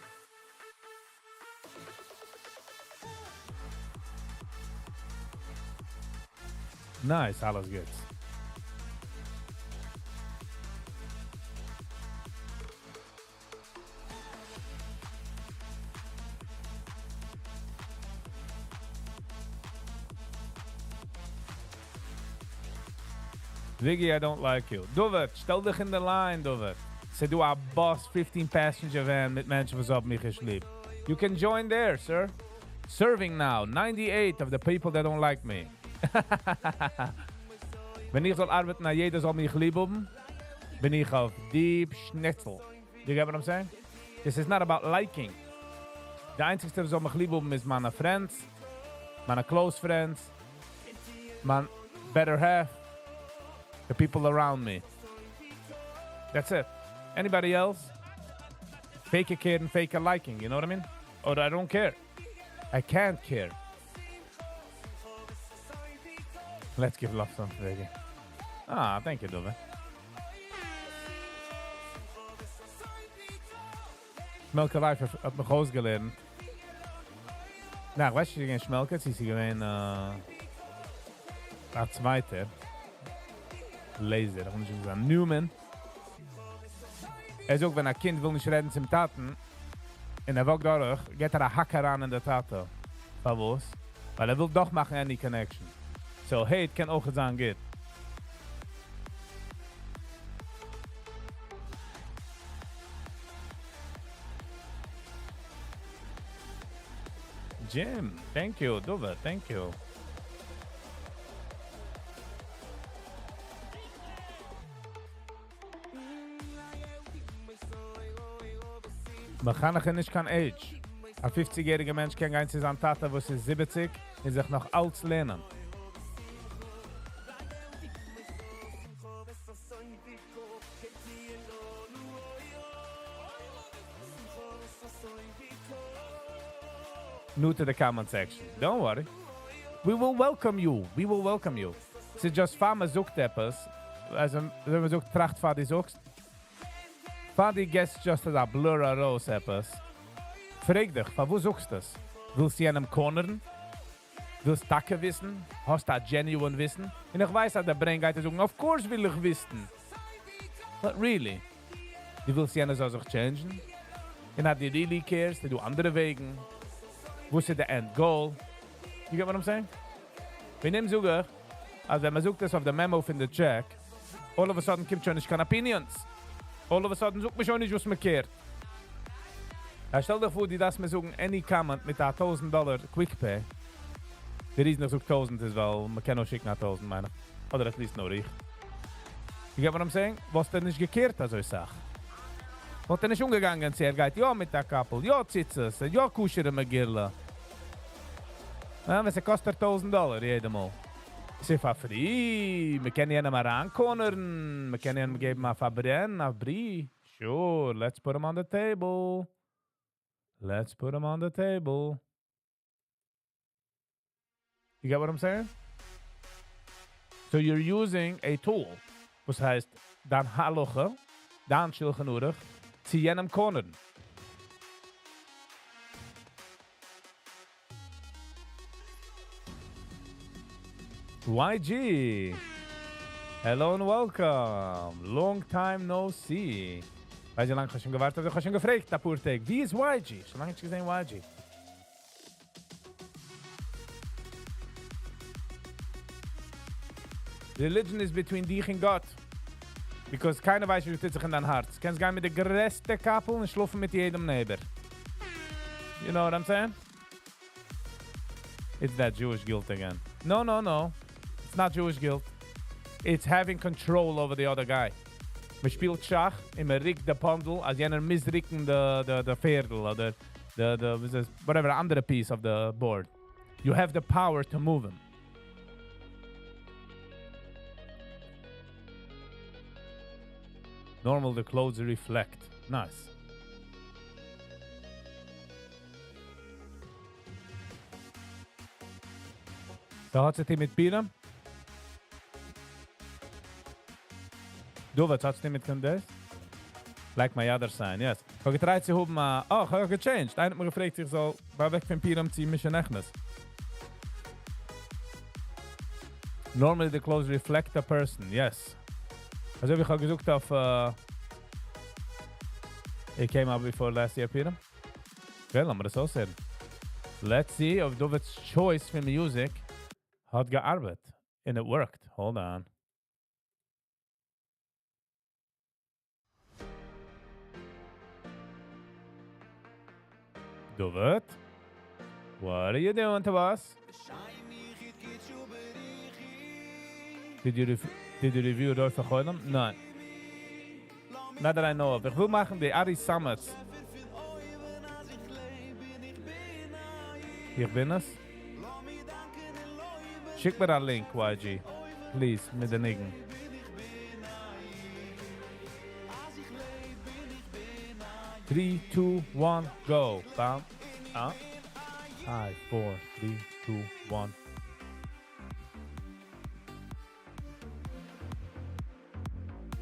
Nice, אלעס גוטס. Viggy, I don't like you. David, שטעל דיך אין די line, David. ס'דא א bus, 15 passenger van מיט מענטשן וואס האבן מיך נישט ליב. You can join there, sir. Serving now, 98 of the people that don't like me. ווען איך זאל ארבעטן, אז יעדער זאל מיך ליב האבן, בין איך אויף deep schnitzel. You get what I'm saying? This is not about liking. די איינציגסטע וואס זאל מיך ליב האבן איז מיינע friends, מיינע close friends, מיין better half, the people around me. That's it. Anybody else? Fake a care and fake a liking, you know what I mean? Or I don't care. I can't care. Let's give love some, baby. Ah, thank you, Dove. שמעלקע לייף האט מיך אויסגעלערנט. נא, איך ווייס נישט געווען שמעלקע, צי ס'איז געווען א צווייטער. לייזער, איך וויל נישט זאגן Newman. ער זאגט, ווען א קינד וויל נישט רעדן צום טאטן, און ער walk דורך, געט ער א האק אריין אין דער טאטע. פארוואס? ווייל ער וויל דאך מאכן any connection. So hate קען אויך זיין גוט. Jim, thank you. Dova, thank you. מחנך נישט קיין age. א 50-יעריגער מענטש קען גיין צו זיין טאטע, וואס איז 70, און זיך נאך אלץ לערנען. New to the comment section. Don't worry. We will welcome you. We will welcome you. ס'איז just פאר מ'זאגט עפעס, אלזא, ווען מ'זאגט טראכט פאר דו זאגסט, פאר דו געסט just א blur ארויס עפעס, פרעג דיך, פארוואס זאגסטו עס? ווילסט יענעם corner ן? ווילסט טאקע וויסן? האסט א genuine וויסן? און איך ווייס, אז דער brain גייט זאגן, of course וויל איך וויסן. But really, דו ווילסט יענער זאל זיך change ן? און אז דו really cares, דו אנדערע וועגן? וואס איז the end goal? You get what I'm saying? ווען נעם זאג איך, אז ווען מען זאגט עס אויף די memo פון די check, all of a sudden קומט שוין נישט קיין opinions. All of a sudden זאגט מען שוין נישט וואס מען care ט. יא, שטעל דיך פאר, דו דארפסט מיר זאגן any comment מיט א 1000 dollar quick pay. די reason איך זאג 1000 איז, ווייל מען קען נאר שיקן א 1000, מיין איך. אדער at least נאר איך. You get what I'm saying? וואלסטו נישט גע care ט אזוי סאך. וואלט ער נישט אומגעגאנגען צו ער גייט יא מיט א קאפל, יא ציצית, יא כשר'ע מגילה. יא, ווען ס'קאסט ער 1000 dollar יעדע מאל. ס'איז פאר free, מען קען יענעם אריין corner ן, מען קען יענעם געבן א פארברען, א ברי. Sure, let's put him on the table. Let's put him on the table. You get what I'm saying? So you're using a tool. וואס הייסט, דיין הלכה, דיין שולחן ערוך, צו יענעם corner ן. YG! Hello and welcome. Long time no see. ווייסט ווי לאנג איך האב שוין געווארט? איך האב שוין געפרעגט אפאר טעג, וואו איז YG? שוין לאנג נישט געזען YG. Religion איז between דיך און גאט. Because קיינער ווייסט נישט וואס טוט זיך אין דיין הארץ. קענסט גיין מיט די גרעסטע קאפל און שלאפן מיט יעדעם neighbor. You know what I'm saying? It's that Jewish guilt again. No, no, no. It's not Jewish guilt. It's having control over the other guy. מען שפילט שאך און מען רוקט די פאנדל, אז יענער מוז רוקן די, די, די פערדל אדער די, די, וואס איז, whatever, אנדערע piece of the board. You have the power to move him. Normal, the clothes reflect. Nice. דא האט זיך מיט פורים? דו, וואס האסטו מיט דאס? Like my other sign, yes. איך האב געטרייט צו האבן א... Oh, איך האב גע changed. איינער האט מיר געפרעגט, איך זאל אוועק פון פורים צו משנכנס. Normally the clothes reflect a person, yes. אזוי ווי איך האב געזאגט אויף... It came out before last year, Peter. Okay, לאמיר דאס אויסהערן. Let's see if David's choice for music האט געארבעט. And it worked. Hold on. David, what are you doing to us? Did you review רופא חולים? No. Not that I know of. איך וויל מאכן די Ari Summits. איך בין עס. שיק מיר א link, YG. Please, מיט די ניגון. 3, 2, 1, go. Bam. Ah. 5, 4, 3, 2, 1.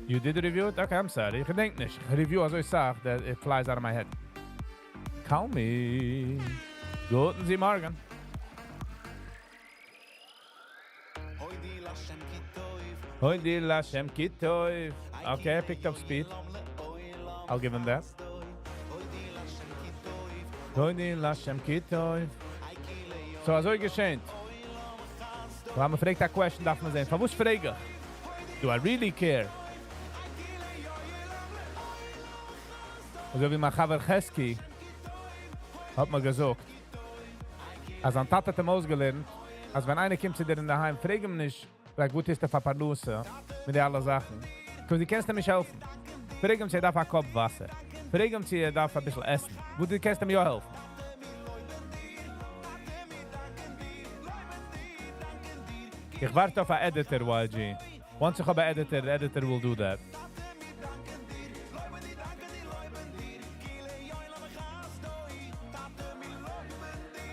You did review it? Okay, I'm sorry. איך געדענק נישט. איך review אזוי סאך that it flies out of my head. Call me. גוטן זי מארגן. הודי להשם כי טוב. Okay, I picked up speed. I'll give him that. הודי להשם כי טוב. So, אזוי געשעט. ווען מען פרעגט א question, דארף מען זען. פארוואס פרעג איך? Do I really care? אזוי ווי מיין חבר חזקי האט מיר געזאגט, אז זיין טאטע האט אים אויסגעלערנט, אז ווען איינער קומט צו דיר אין דער היים, פרעג אים נישט, like, וואס איז דער פאר פרנסה מיט די אלע זאכן. Because דו קענסט אים נישט העלפן. פרעג אים, צו ער דארף א קאפ וואסער. פרעג אים, צו ער דארף א ביסל עסן. וואו דו קענסט אים יא העלפן. איך ווארט אויף אן editor, YG. Once איך האב אן editor, the editor will do that.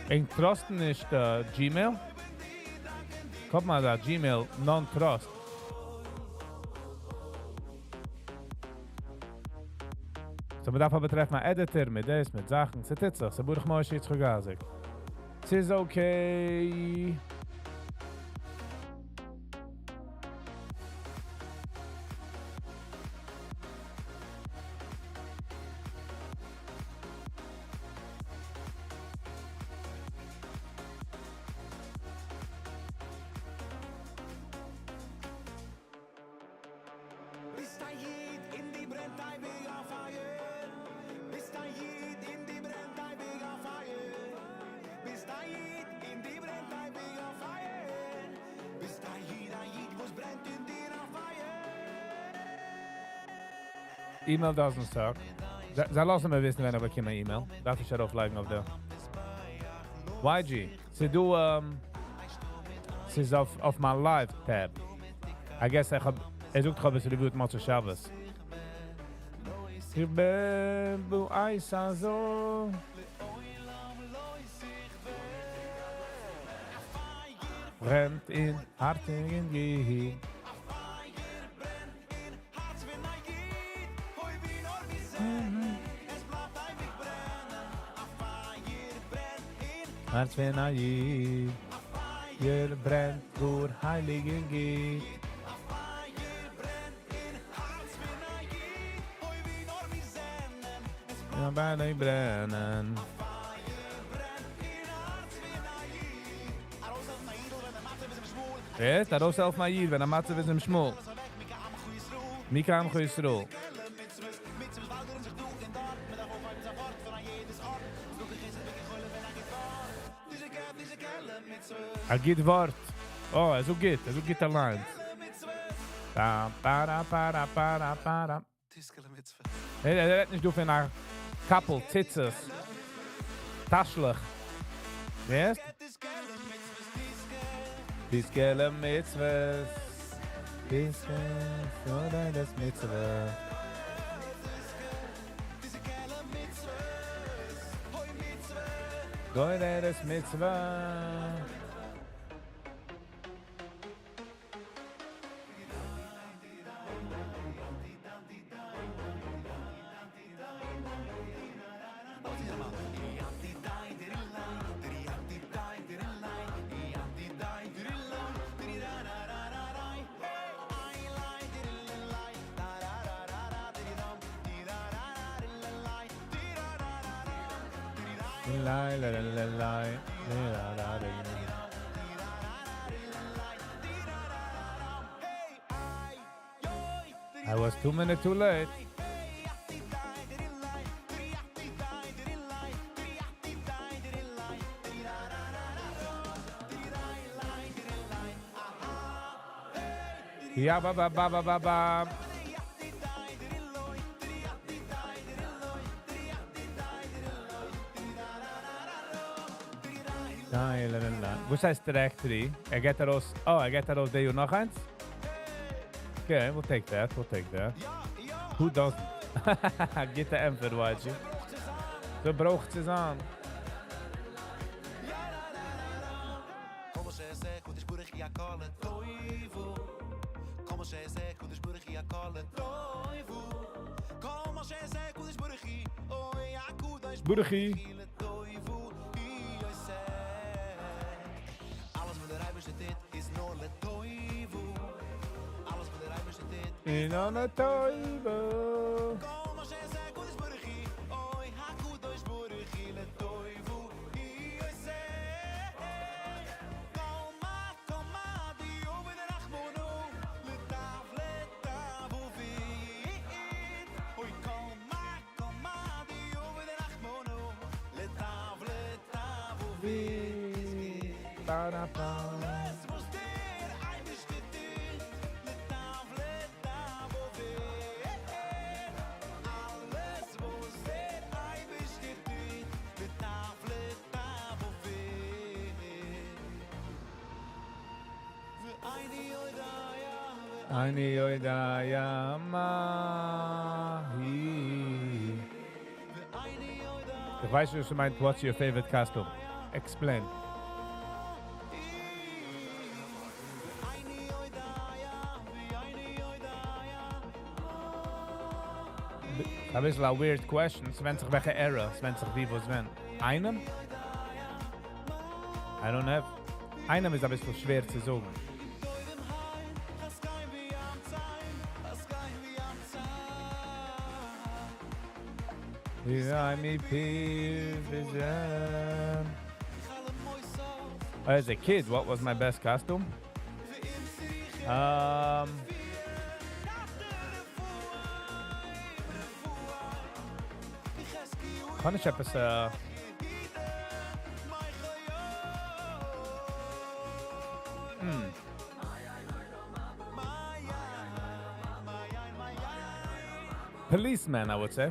איך trust נישט Gmail. קומט מאל דא, Gmail, non-trust. So, מען דארף אבער טרעפן אן editor מיט דאס, מיט זאכן. ס'טוט זיך, ס'ברוך משה יצחק אייזיק. ס'איז okay. ביסט א איד אין דיר ברענט אייביג א פייער. ביסט א איד אין דיר ברענט אייביג א פייער. ביסט א איד אין דיר ברענט אייביג א פייער. ביסט א איד, א איד וואס ברענט אין דיר א פייער. Email doesn't suck. זיי לאזן מיר וויסן, ווען איך באקום אן email. דארף איך ארויפלייגן אויף דער. YG, ס'דא, ס'איז אויף מיין live tab. I guess איך האב, ער זאגט, איך האב עס reviewed מוצאי שבת. איך בין בו אייס אזוי. ברענט אין הארץ אין געהיר. הארץ פון א איד. פייער ברענט גאר הייליג און גוט. ברענען. וועסט ארויסהעלפן א איד ווען א מצב איז אים שמאל. מי כעמך ישראל. א גוט ווארט. אה, ער זאגט גוט, ער זאגט גוט אליינס. פאם פארא פארא פארא פארא. ער רעדט נישט דא פון א קאפל, ציצית, תשליך. ווייסט? תזכה למצוות, תזכה מצוה. גוררת מצוה. I was two minutes too late. יא ba ba ba ba ba ba. וואס הייסט track 3? ער געט ארויס, oh, ער געט ארויס די יאר נאך איינס? Okay, we'll take that, we'll take that. Who doesn't? גוטע ענטפער, YG. אזוי ברויך צו זיין. ברוך הוא. אין אנא טויבע. אני יודע מה היא. איך ווייס נישט וואס דו מיינסט, what's your favorite costume? Explain. אביסל א weird question, ס'ווענדט זיך וועלכע era, ס'ווענדט זיך ווי וואס ווען. איינעם? I don't have. איינעם איז אביסל שווער צו זאגן. As a kid, what was my best costume? Um, קען איך עפעס א... Hmm. Policeman, I would say.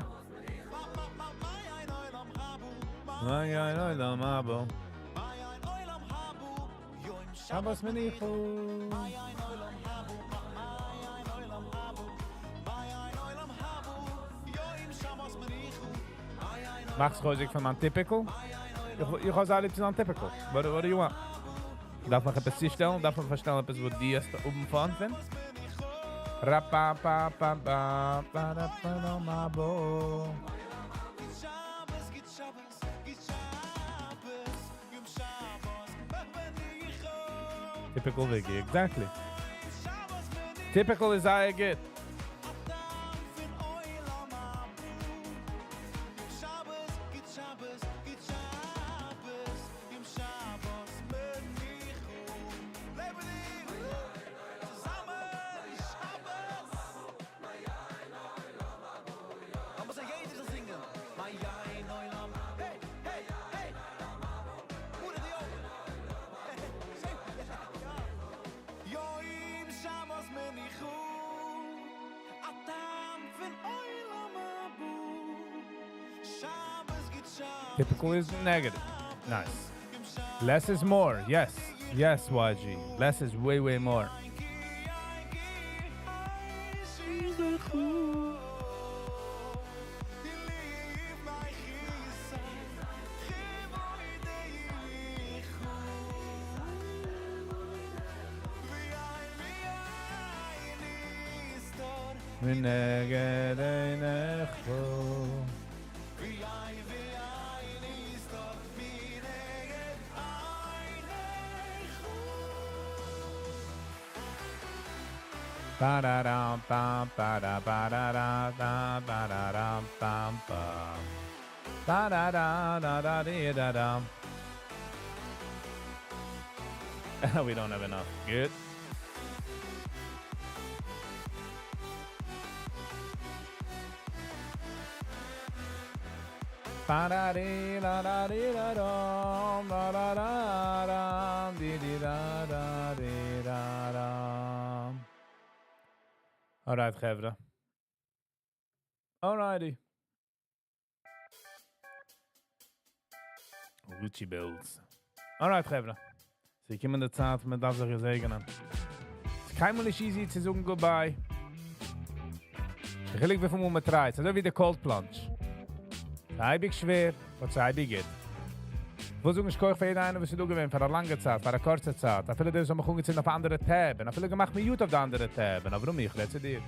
שבת מניחו. מאכסט חוזק פון מיין typical? איך האב זייער ליב צו זיין typical. What, what do you want? דארף מען עפעס צושטעלן? דארף מען פארשטעלן עפעס וואס דו האסט אויבן פארנט פון? Typical Vicky, exactly. Typical איז זייער גוט. Typical is negative. Nice. Less is more. Yes. Yes, YG. Less is way, way more. מנגד עיניך. Ba-da-dum, bam, ba-da, ba-da-da, da, ba-da-dum, bam, bam. Ba-da-da, da-da-dee-da-dum. We don't have enough. Good. Ba-da-dee-da-da-dee-da-dum, ba-da-da-dum, dee-dee-da-da-dee-da-dum. Alright, חברה. Alrighty. Gucci Bills. Alright, חברה. ס'איז געקומען די צייט, מען דארף זיך געזעגענען. ס'איז קיינמאל נישט easy צו זאגן goodbye. דער חילוק וויפיל מאל מען try ט. ס'איז אזוי ווי די cold plunge. ס'איז שווער, אבער ס'איז גוט. איך וויל זאגן, שכוח פאר יעדער איינער, וואס איז דא געווען, פאר א לאנגע צייט, פאר א קורצע צייט. אפילו די וואס האבן מיך אנגעצינדן אויף אנדערע tab. און אפילו געמאכט mute אויף די אנדערע tab. און אברומי, איך רעד צו דיר.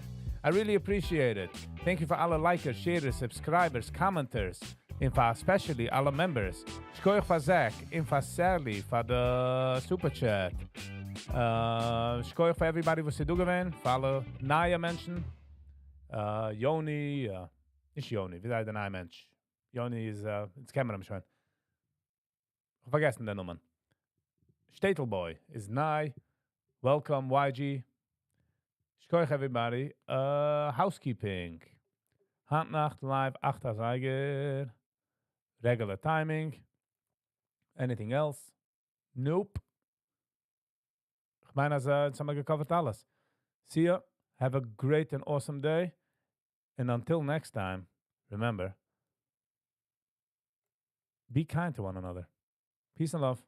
I really appreciate it. Thank you פאר אלע likers, sharers, subscribers, commenters. און פאר especially אלע members. שכוח פאר Zach, און פאר Sally, פאר די super chat. שכוח פאר everybody וואס איז דא געווען, פאר אלע נייע מענטשן. Yoni, נישט Yoni, ווי הייסט דער נייער מענטש? Yoni איז, יעצט קען מען אים שוין. איך האב פארגעסן דעם נאמען. Statel Boy איז ניי. Welcome, YG. שכוח everybody. Housekeeping. היינט נאכט live 8 אזייגער. Regular timing. Anything else? Nope. איך מיין, אז יעצט האבן מיר גע cover ט אלעס. See ya. Have a great and awesome day. And until next time, remember, be kind to one another. Peace and love.